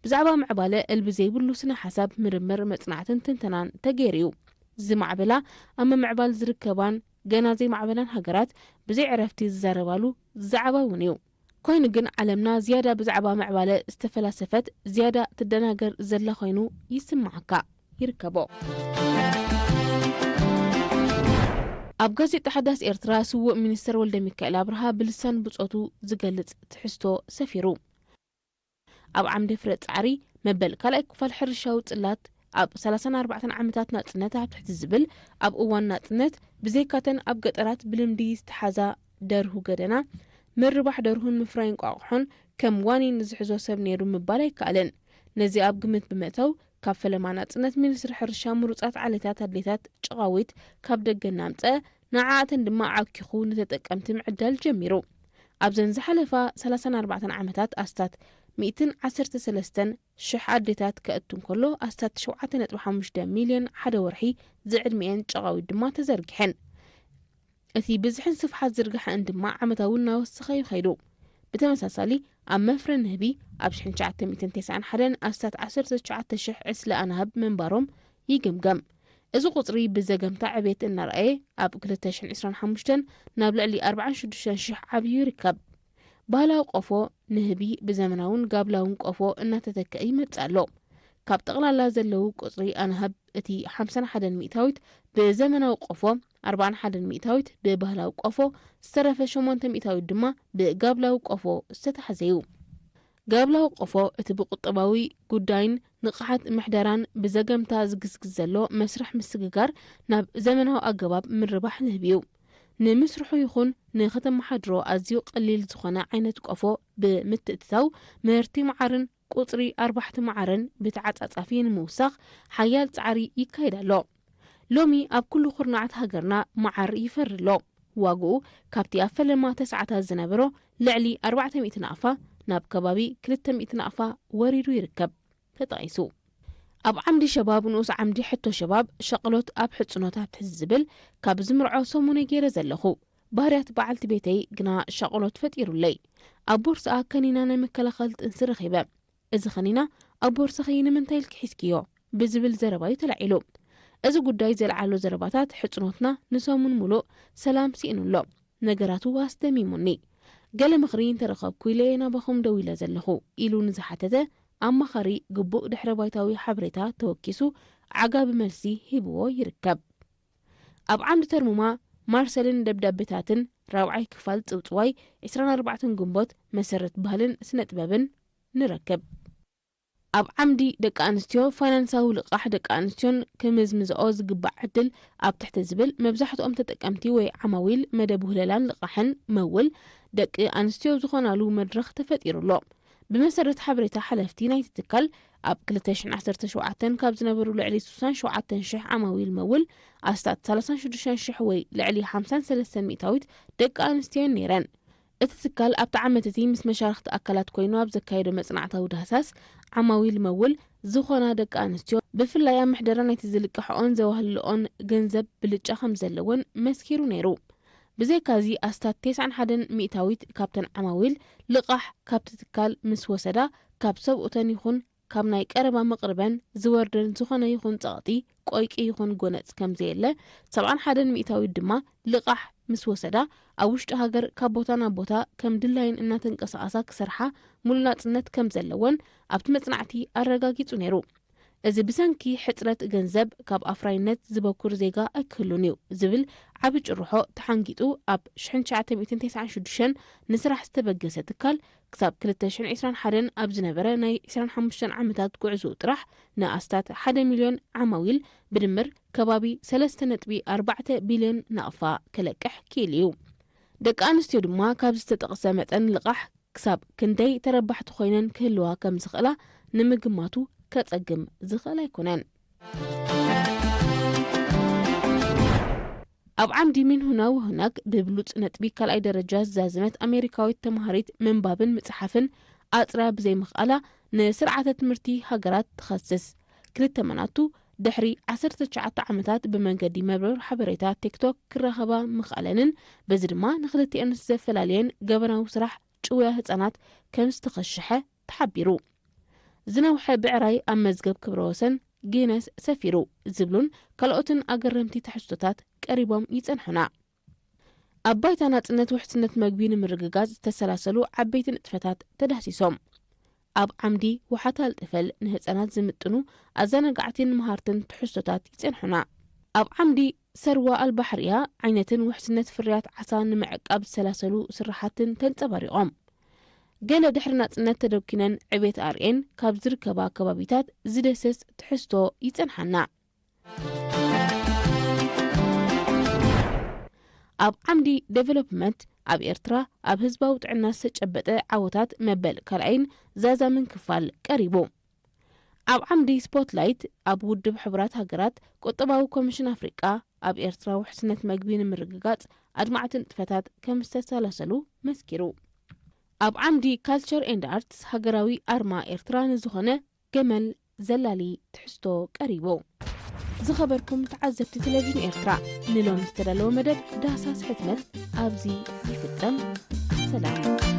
ብዛዕባ ምዕባለ እልቢ ዘይብሉ ስነ ሓሳብ ምርምር፣ መጽናዕትን ትንተናን ተገይሩ እዩ። ዝማዕበላ ኣብ ምምዕባል ዝርከባን ገና ዘይማዕበላን ሃገራት ብዘይ ዕረፍቲ ዝዛረባሉ ዛዕባ እውን እዩ። ኮይኑ ግን ዓለምና ዝያዳ ብዛዕባ ምዕባለ ዝተፈላሰፈት ዝያዳ ትደናገር ዘላ ኮይኑ ይስምዓካ ይርከቦ። ኣብ ጋዜጣ ሓዳስ ኤርትራ ስዉእ ሚኒስተር ወልደ ሚካኤል ኣብርሃ ብልሳን ብጾቱ ዝገልጽ ትሕዝቶ ሰፊሩ። ኣብ ዓምዲ ፍረ ጻዕሪ መበል ካልኣይ ክፋል ሕርሻዊ ጽላት ኣብ ሰላሳን ኣርባዕተን ዓመታት ናጽነት ኣብ ትሕቲ ዝብል ኣብ እዋን ናጽነት ብዘይካተን ኣብ ገጠራት ብልምዲ ዝተሓዛ ደርሁ ገደና ምርባሕ ደርሁን ምፍራይ እንቋቑሖን ከም ዋኒን ዝሕዞ ሰብ ነይሩ ምባል ኣይከኣልን። ነዚ ኣብ ግምት ብምእታው ካብ ፈለማ ናጽነት ሚኒስትሪ ሕርሻ ምሩጻት ዓሌታት ኣድሌታት ጨቓዊት ካብ ደገ እናምጸ ንዓኣተን ድማ ዓኪኹ ንተጠቀምቲ ምዕዳል ጀሚሩ። ኣብዘን ዝሓለፋ ሰላሳን ኣርባዕተን ዓመታት ኣስታት ሚእትን ዓሰርተ ሰለስተን ሽሕ ኣዴታት ከእቱ እንከሎ ኣስታት ሸውዓተ ነጥቢ ሓሙሽተ ሚልዮን ሓደ ወርሒ ዝዕድሚኤን ጨቓዊት ድማ ተዘርጊሐን። እቲ ብዝሕን ስፍሓት ዝርግሐን ድማ ዓመታዊ እናወሰኸ እዩ ከይዱ። ብተመሳሳሊ ኣብ መፍረ ንህቢ ኣብ ሽሕን ትሽዓተ ሚእትን ተስዓን ሓደን ኣስታት ዓሰርተ ትሽዓተ ሽሕ ዕስለ ኣናህብ ምንባሮም ይግምገም። እዚ ቁጽሪ ብዘገምታ ዕቤት እናረኣየ ኣብ ክልተ ሽሕን ዕስራን ሓሙሽተን ናብ ልዕሊ ኣርባዓን ሽዱሽተን ሽሕ ዓብዩ ይርከብ። ባህላዊ ቆፎ ንህቢ ብዘመናውን ጋብላውን ቆፎ እናተተክአ ይመጽእ ኣሎ። ካብ ጠቕላላ ዘለዉ ቁጽሪ ኣናህብ እቲ ሓምሳን ሓደን ሚእታዊት ብዘመናዊ ቆፎ፣ ኣርባዓን ሓደን ሚእታዊት ብባህላዊ ቆፎ፣ ዝተረፈ ሸሞንተ ሚእታዊት ድማ ብጋብላዊ ቆፎ ዝተታሕዘ እዩ። ጋብላዊ ቆፎ እቲ ብቁጠባዊ ጉዳይን ንቕሓት ምሕደራን ብዘገምታ ዝግዝግዝ ዘሎ መስርሕ ምስግጋር ናብ ዘመናዊ ኣገባብ ምርባሕ ንህቢ እዩ። ንምስርሑ ይኹን ንኸተመሓድሮ ኣዝዩ ቀሊል ዝኾነ ዓይነት ቆፎ ብምትእትታው ምህርቲ መዓርን ቁጽሪ ኣርባሕቲ መዓርን ብተዓጻጻፊ ንምውሳኽ ሓያል ጻዕሪ ይካየድ ኣሎ። ሎሚ ኣብ ኩሉ ኩርናዓት ሃገርና መዓር ይፈሪ ኣሎ። ዋግኡ ካብቲ ኣብ ፈለማ ተስዓታት ዝነበሮ ልዕሊ ኣርባዕተ ሚእቲ ናቕፋ ናብ ከባቢ ክልተ ሚእቲ ናቕፋ ወሪዱ ይርከብ ተጠቒሱ። ኣብ ዓምዲ ሸባብ ንኡስ ዓምዲ ሕቶ ሸባብ ሸቕሎት ኣብ ሕጽኖት ኣብ ትሕዚ ዝብል ካብ ዝምርዖ ሰሙነ ገይረ ዘለኹ። ባህርያት በዓልቲ ቤተይ ግና ሸቕሎት ፈጢሩለይ። ኣብ ቦርስኣ ከኒና ናይ መከላኸሊ ጥንሲ ረኺበ። እዚ ከኒና ኣብ ቦርሳኺ ንምንታይ ኢልኪ ሒዝክዮ? ብዝብል ዘረባዩ ተላዒሉ። እዚ ጉዳይ ዘልዓሎ ዘረባታት ሕጽኖትና ንሰሙን ሙሉእ ሰላም ስኢኑ ኣሎ። ነገራቱ ኣስደሚሙኒ። ገለ ምኽሪ እንተረኸብኩ ኢለ እየ ናባኹም ደዊለ ዘለኹ ኢሉ ንዝሓተተ ኣማኻሪ ግቡእ ድሕረ ባይታዊ ሓበሬታ ተወኪሱ ዓጋቢ መልሲ ሂብዎ ይርከብ። ኣብ ዓምዲ ተርሙማ ማርሰልን ደብዳቤታትን ራብዓይ ክፋል ጽውጽዋይ ዕስራን ኣርባዕተን ግንቦት መሰረት ባህልን ስነ ጥበብን ንረክብ። ኣብ ዓምዲ ደቂ ኣንስትዮ ፋይናንሳዊ ልቓሕ ደቂ ኣንስትዮን ክምዝምዝኦ ዝግባእ ዕድል ኣብ ትሕቲ ዝብል መብዛሕትኦም ተጠቀምቲ ወይ ዓማዊል መደብ ውህለላን ልቓሕን መውል ደቂ ኣንስትዮ ዝኾናሉ መድረኽ ተፈጢሩ ኣሎ። ብመሰረት ሓበሬታ ሓለፍቲ ናይቲ ትካል ኣብ ክልተ ሽሕን ዓሰርተ ሸውዓተን ካብ ዝነበሩ ልዕሊ ስሳን ሸውዓተን ሽሕ ዓማዊል መውል ኣስታት ሰላሳን ሽዱሽተን ሽሕ ወይ ልዕሊ ሓምሳን ሰለስተን ሚእታዊት ደቂ ኣንስትዮ ነይረን። እቲ ትካል ኣብቲ ዓመት እቲ ምስ መሻርኽቲ ኣካላት ኮይኑ ኣብ ዘካየዶ መጽናዕታዊ ዳህሳስ ዓማዊል መውል ዝኾና ደቂ ኣንስትዮ ብፍላይ ኣብ ምሕደራ ናይቲ ዝልቅሕኦን ዘዋህልልኦን ገንዘብ ብልጫ ከም ዘለወን መስኪሩ ነይሩ። ብዘይካዚ ኣስታት ተስዓን ሓደን ሚእታዊት ካብተን ዓማዊል ልቓሕ ካብቲ ትካል ምስ ወሰዳ ካብ ሰብኡተን ይኹን ካብ ናይ ቀረባ መቕርበን ዝወርደን ዝኾነ ይኹን ጸቕጢ ቆይቂ ይኹን ጎነጽ ከም ዘየለ፣ ሰብዓን ሓደን ሚእታዊት ድማ ልቓሕ ምስ ወሰዳ ኣብ ውሽጢ ሃገር ካብ ቦታ ናብ ቦታ ከም ድላይን እናተንቀሳቐሳ ክሰርሓ ሙሉእ ናጽነት ከም ዘለወን ኣብቲ መጽናዕቲ ኣረጋጊጹ ነይሩ። እዚ ብሰንኪ ሕጽረት ገንዘብ ካብ ኣፍራይነት ዝበኩር ዜጋ ኣይክህሉን እዩ ዝብል ዓቢ ጭርሖ ተሓንጊጡ ኣብ ሽሕን ትሽዓተ ሚእትን ተስዓን ሽዱሽተን ንስራሕ ዝተበገሰ ትካል ክሳብ ክልተ ሽሕን ዕስራን ሓደን ኣብ ዝነበረ ናይ ዕስራን ሓሙሽተን ዓመታት ጉዕዞኡ ጥራሕ ንኣስታት ሓደ ሚልዮን ዓማዊል ብድምር ከባቢ ሰለስተ ነጥቢ ኣርባዕተ ቢልዮን ናቕፋ ክለቅሕ ክኢሉ እዩ። ደቂ ኣንስትዮ ድማ ካብ ዝተጠቕሰ መጠን ልቓሕ ክሳብ ክንደይ ተረባሕቲ ኮይነን ክህልዋ ከም ዝኽእላ ንምግማቱ ከጸግም ዝኽእል ኣይኮነን። ኣብ ዓምዲ ሚንሁና ወሁናግ ብብሉጽ ነጥቢ ካልኣይ ደረጃ ዝዛዘመት ኣሜሪካዊት ተምሃሪት ምንባብን ምጽሓፍን ኣጽርያ ብዘይምኽኣላ ንስርዓተ ትምህርቲ ሃገራት ትኸስስ። ክልተ መናቱ ድሕሪ ዓሰርተ ትሽዓተ ዓመታት ብመንገዲ መርበብ ሓበሬታ ቲክቶክ ክራኸባ ምኽኣለንን በዚ ድማ ንክልቲኣን ዘፈላልየን ገበናዊ ስራሕ ጭውያ ህጻናት ከም ዝተኸሸሐ ተሓቢሩ። ዝነውሐ ብዕራይ ኣብ መዝገብ ክብረ ወሰን ጊነስ ሰፊሩ ዝብሉን ካልኦትን ኣገረምቲ ትሕዝቶታት ቀሪቦም ይጸንሑና። ኣብ ባይታ ናጽነት ውሕስነት መግቢ ንምርግጋጽ ዝተሰላሰሉ ዓበይቲ ንጥፈታት ተዳህሲሶም። ኣብ ዓምዲ ውሓት ኣልጥፈል ንህጻናት ዝምጥኑ ኣዘናጋዕትን መሃርትን ትሕዝቶታት ይጸንሑና። ኣብ ዓምዲ ሰርዋ ኣልባሕርያ ዓይነትን ውሕስነት ፍርያት ዓሳ ንምዕቃብ ዝሰላሰሉ ስራሓትን ተንጸባሪቖም። ገለ ድሕሪ ናጽነት ተደኪነን ዕቤት ኣርእየን ካብ ዝርከባ ከባቢታት ዝደስስ ትሕዝቶ ይጸንሓና። ኣብ ዓምዲ ዴቨሎፕመንት ኣብ ኤርትራ ኣብ ህዝባዊ ጥዕና ዝተጨበጠ ዓወታት መበል ካልኣይን ዛዛምን ክፋል ቀሪቡ። ኣብ ዓምዲ ስፖትላይት ኣብ ውድብ ሕቡራት ሃገራት ቁጠባዊ ኮሚሽን ኣፍሪቃ ኣብ ኤርትራ ውሕስነት መግቢ ንምርግጋጽ ኣድማዕቲ ንጥፈታት ከም ዝተሰላሰሉ መስኪሩ። ኣብ ዓምዲ ካልቸር ኤንድ ኣርትስ ሃገራዊ ኣርማ ኤርትራ ንዝኾነ ገመል ዘላሊ ትሕዝቶ ቀሪቡ። ዝኸበርኩም ተዓዘብቲ ቴሌቪዥን ኤርትራ፣ ንሎሚ ዝተዳለወ መደብ ዳህሳስ ሕትመት ኣብዚ ይፍጸም። ሰላም።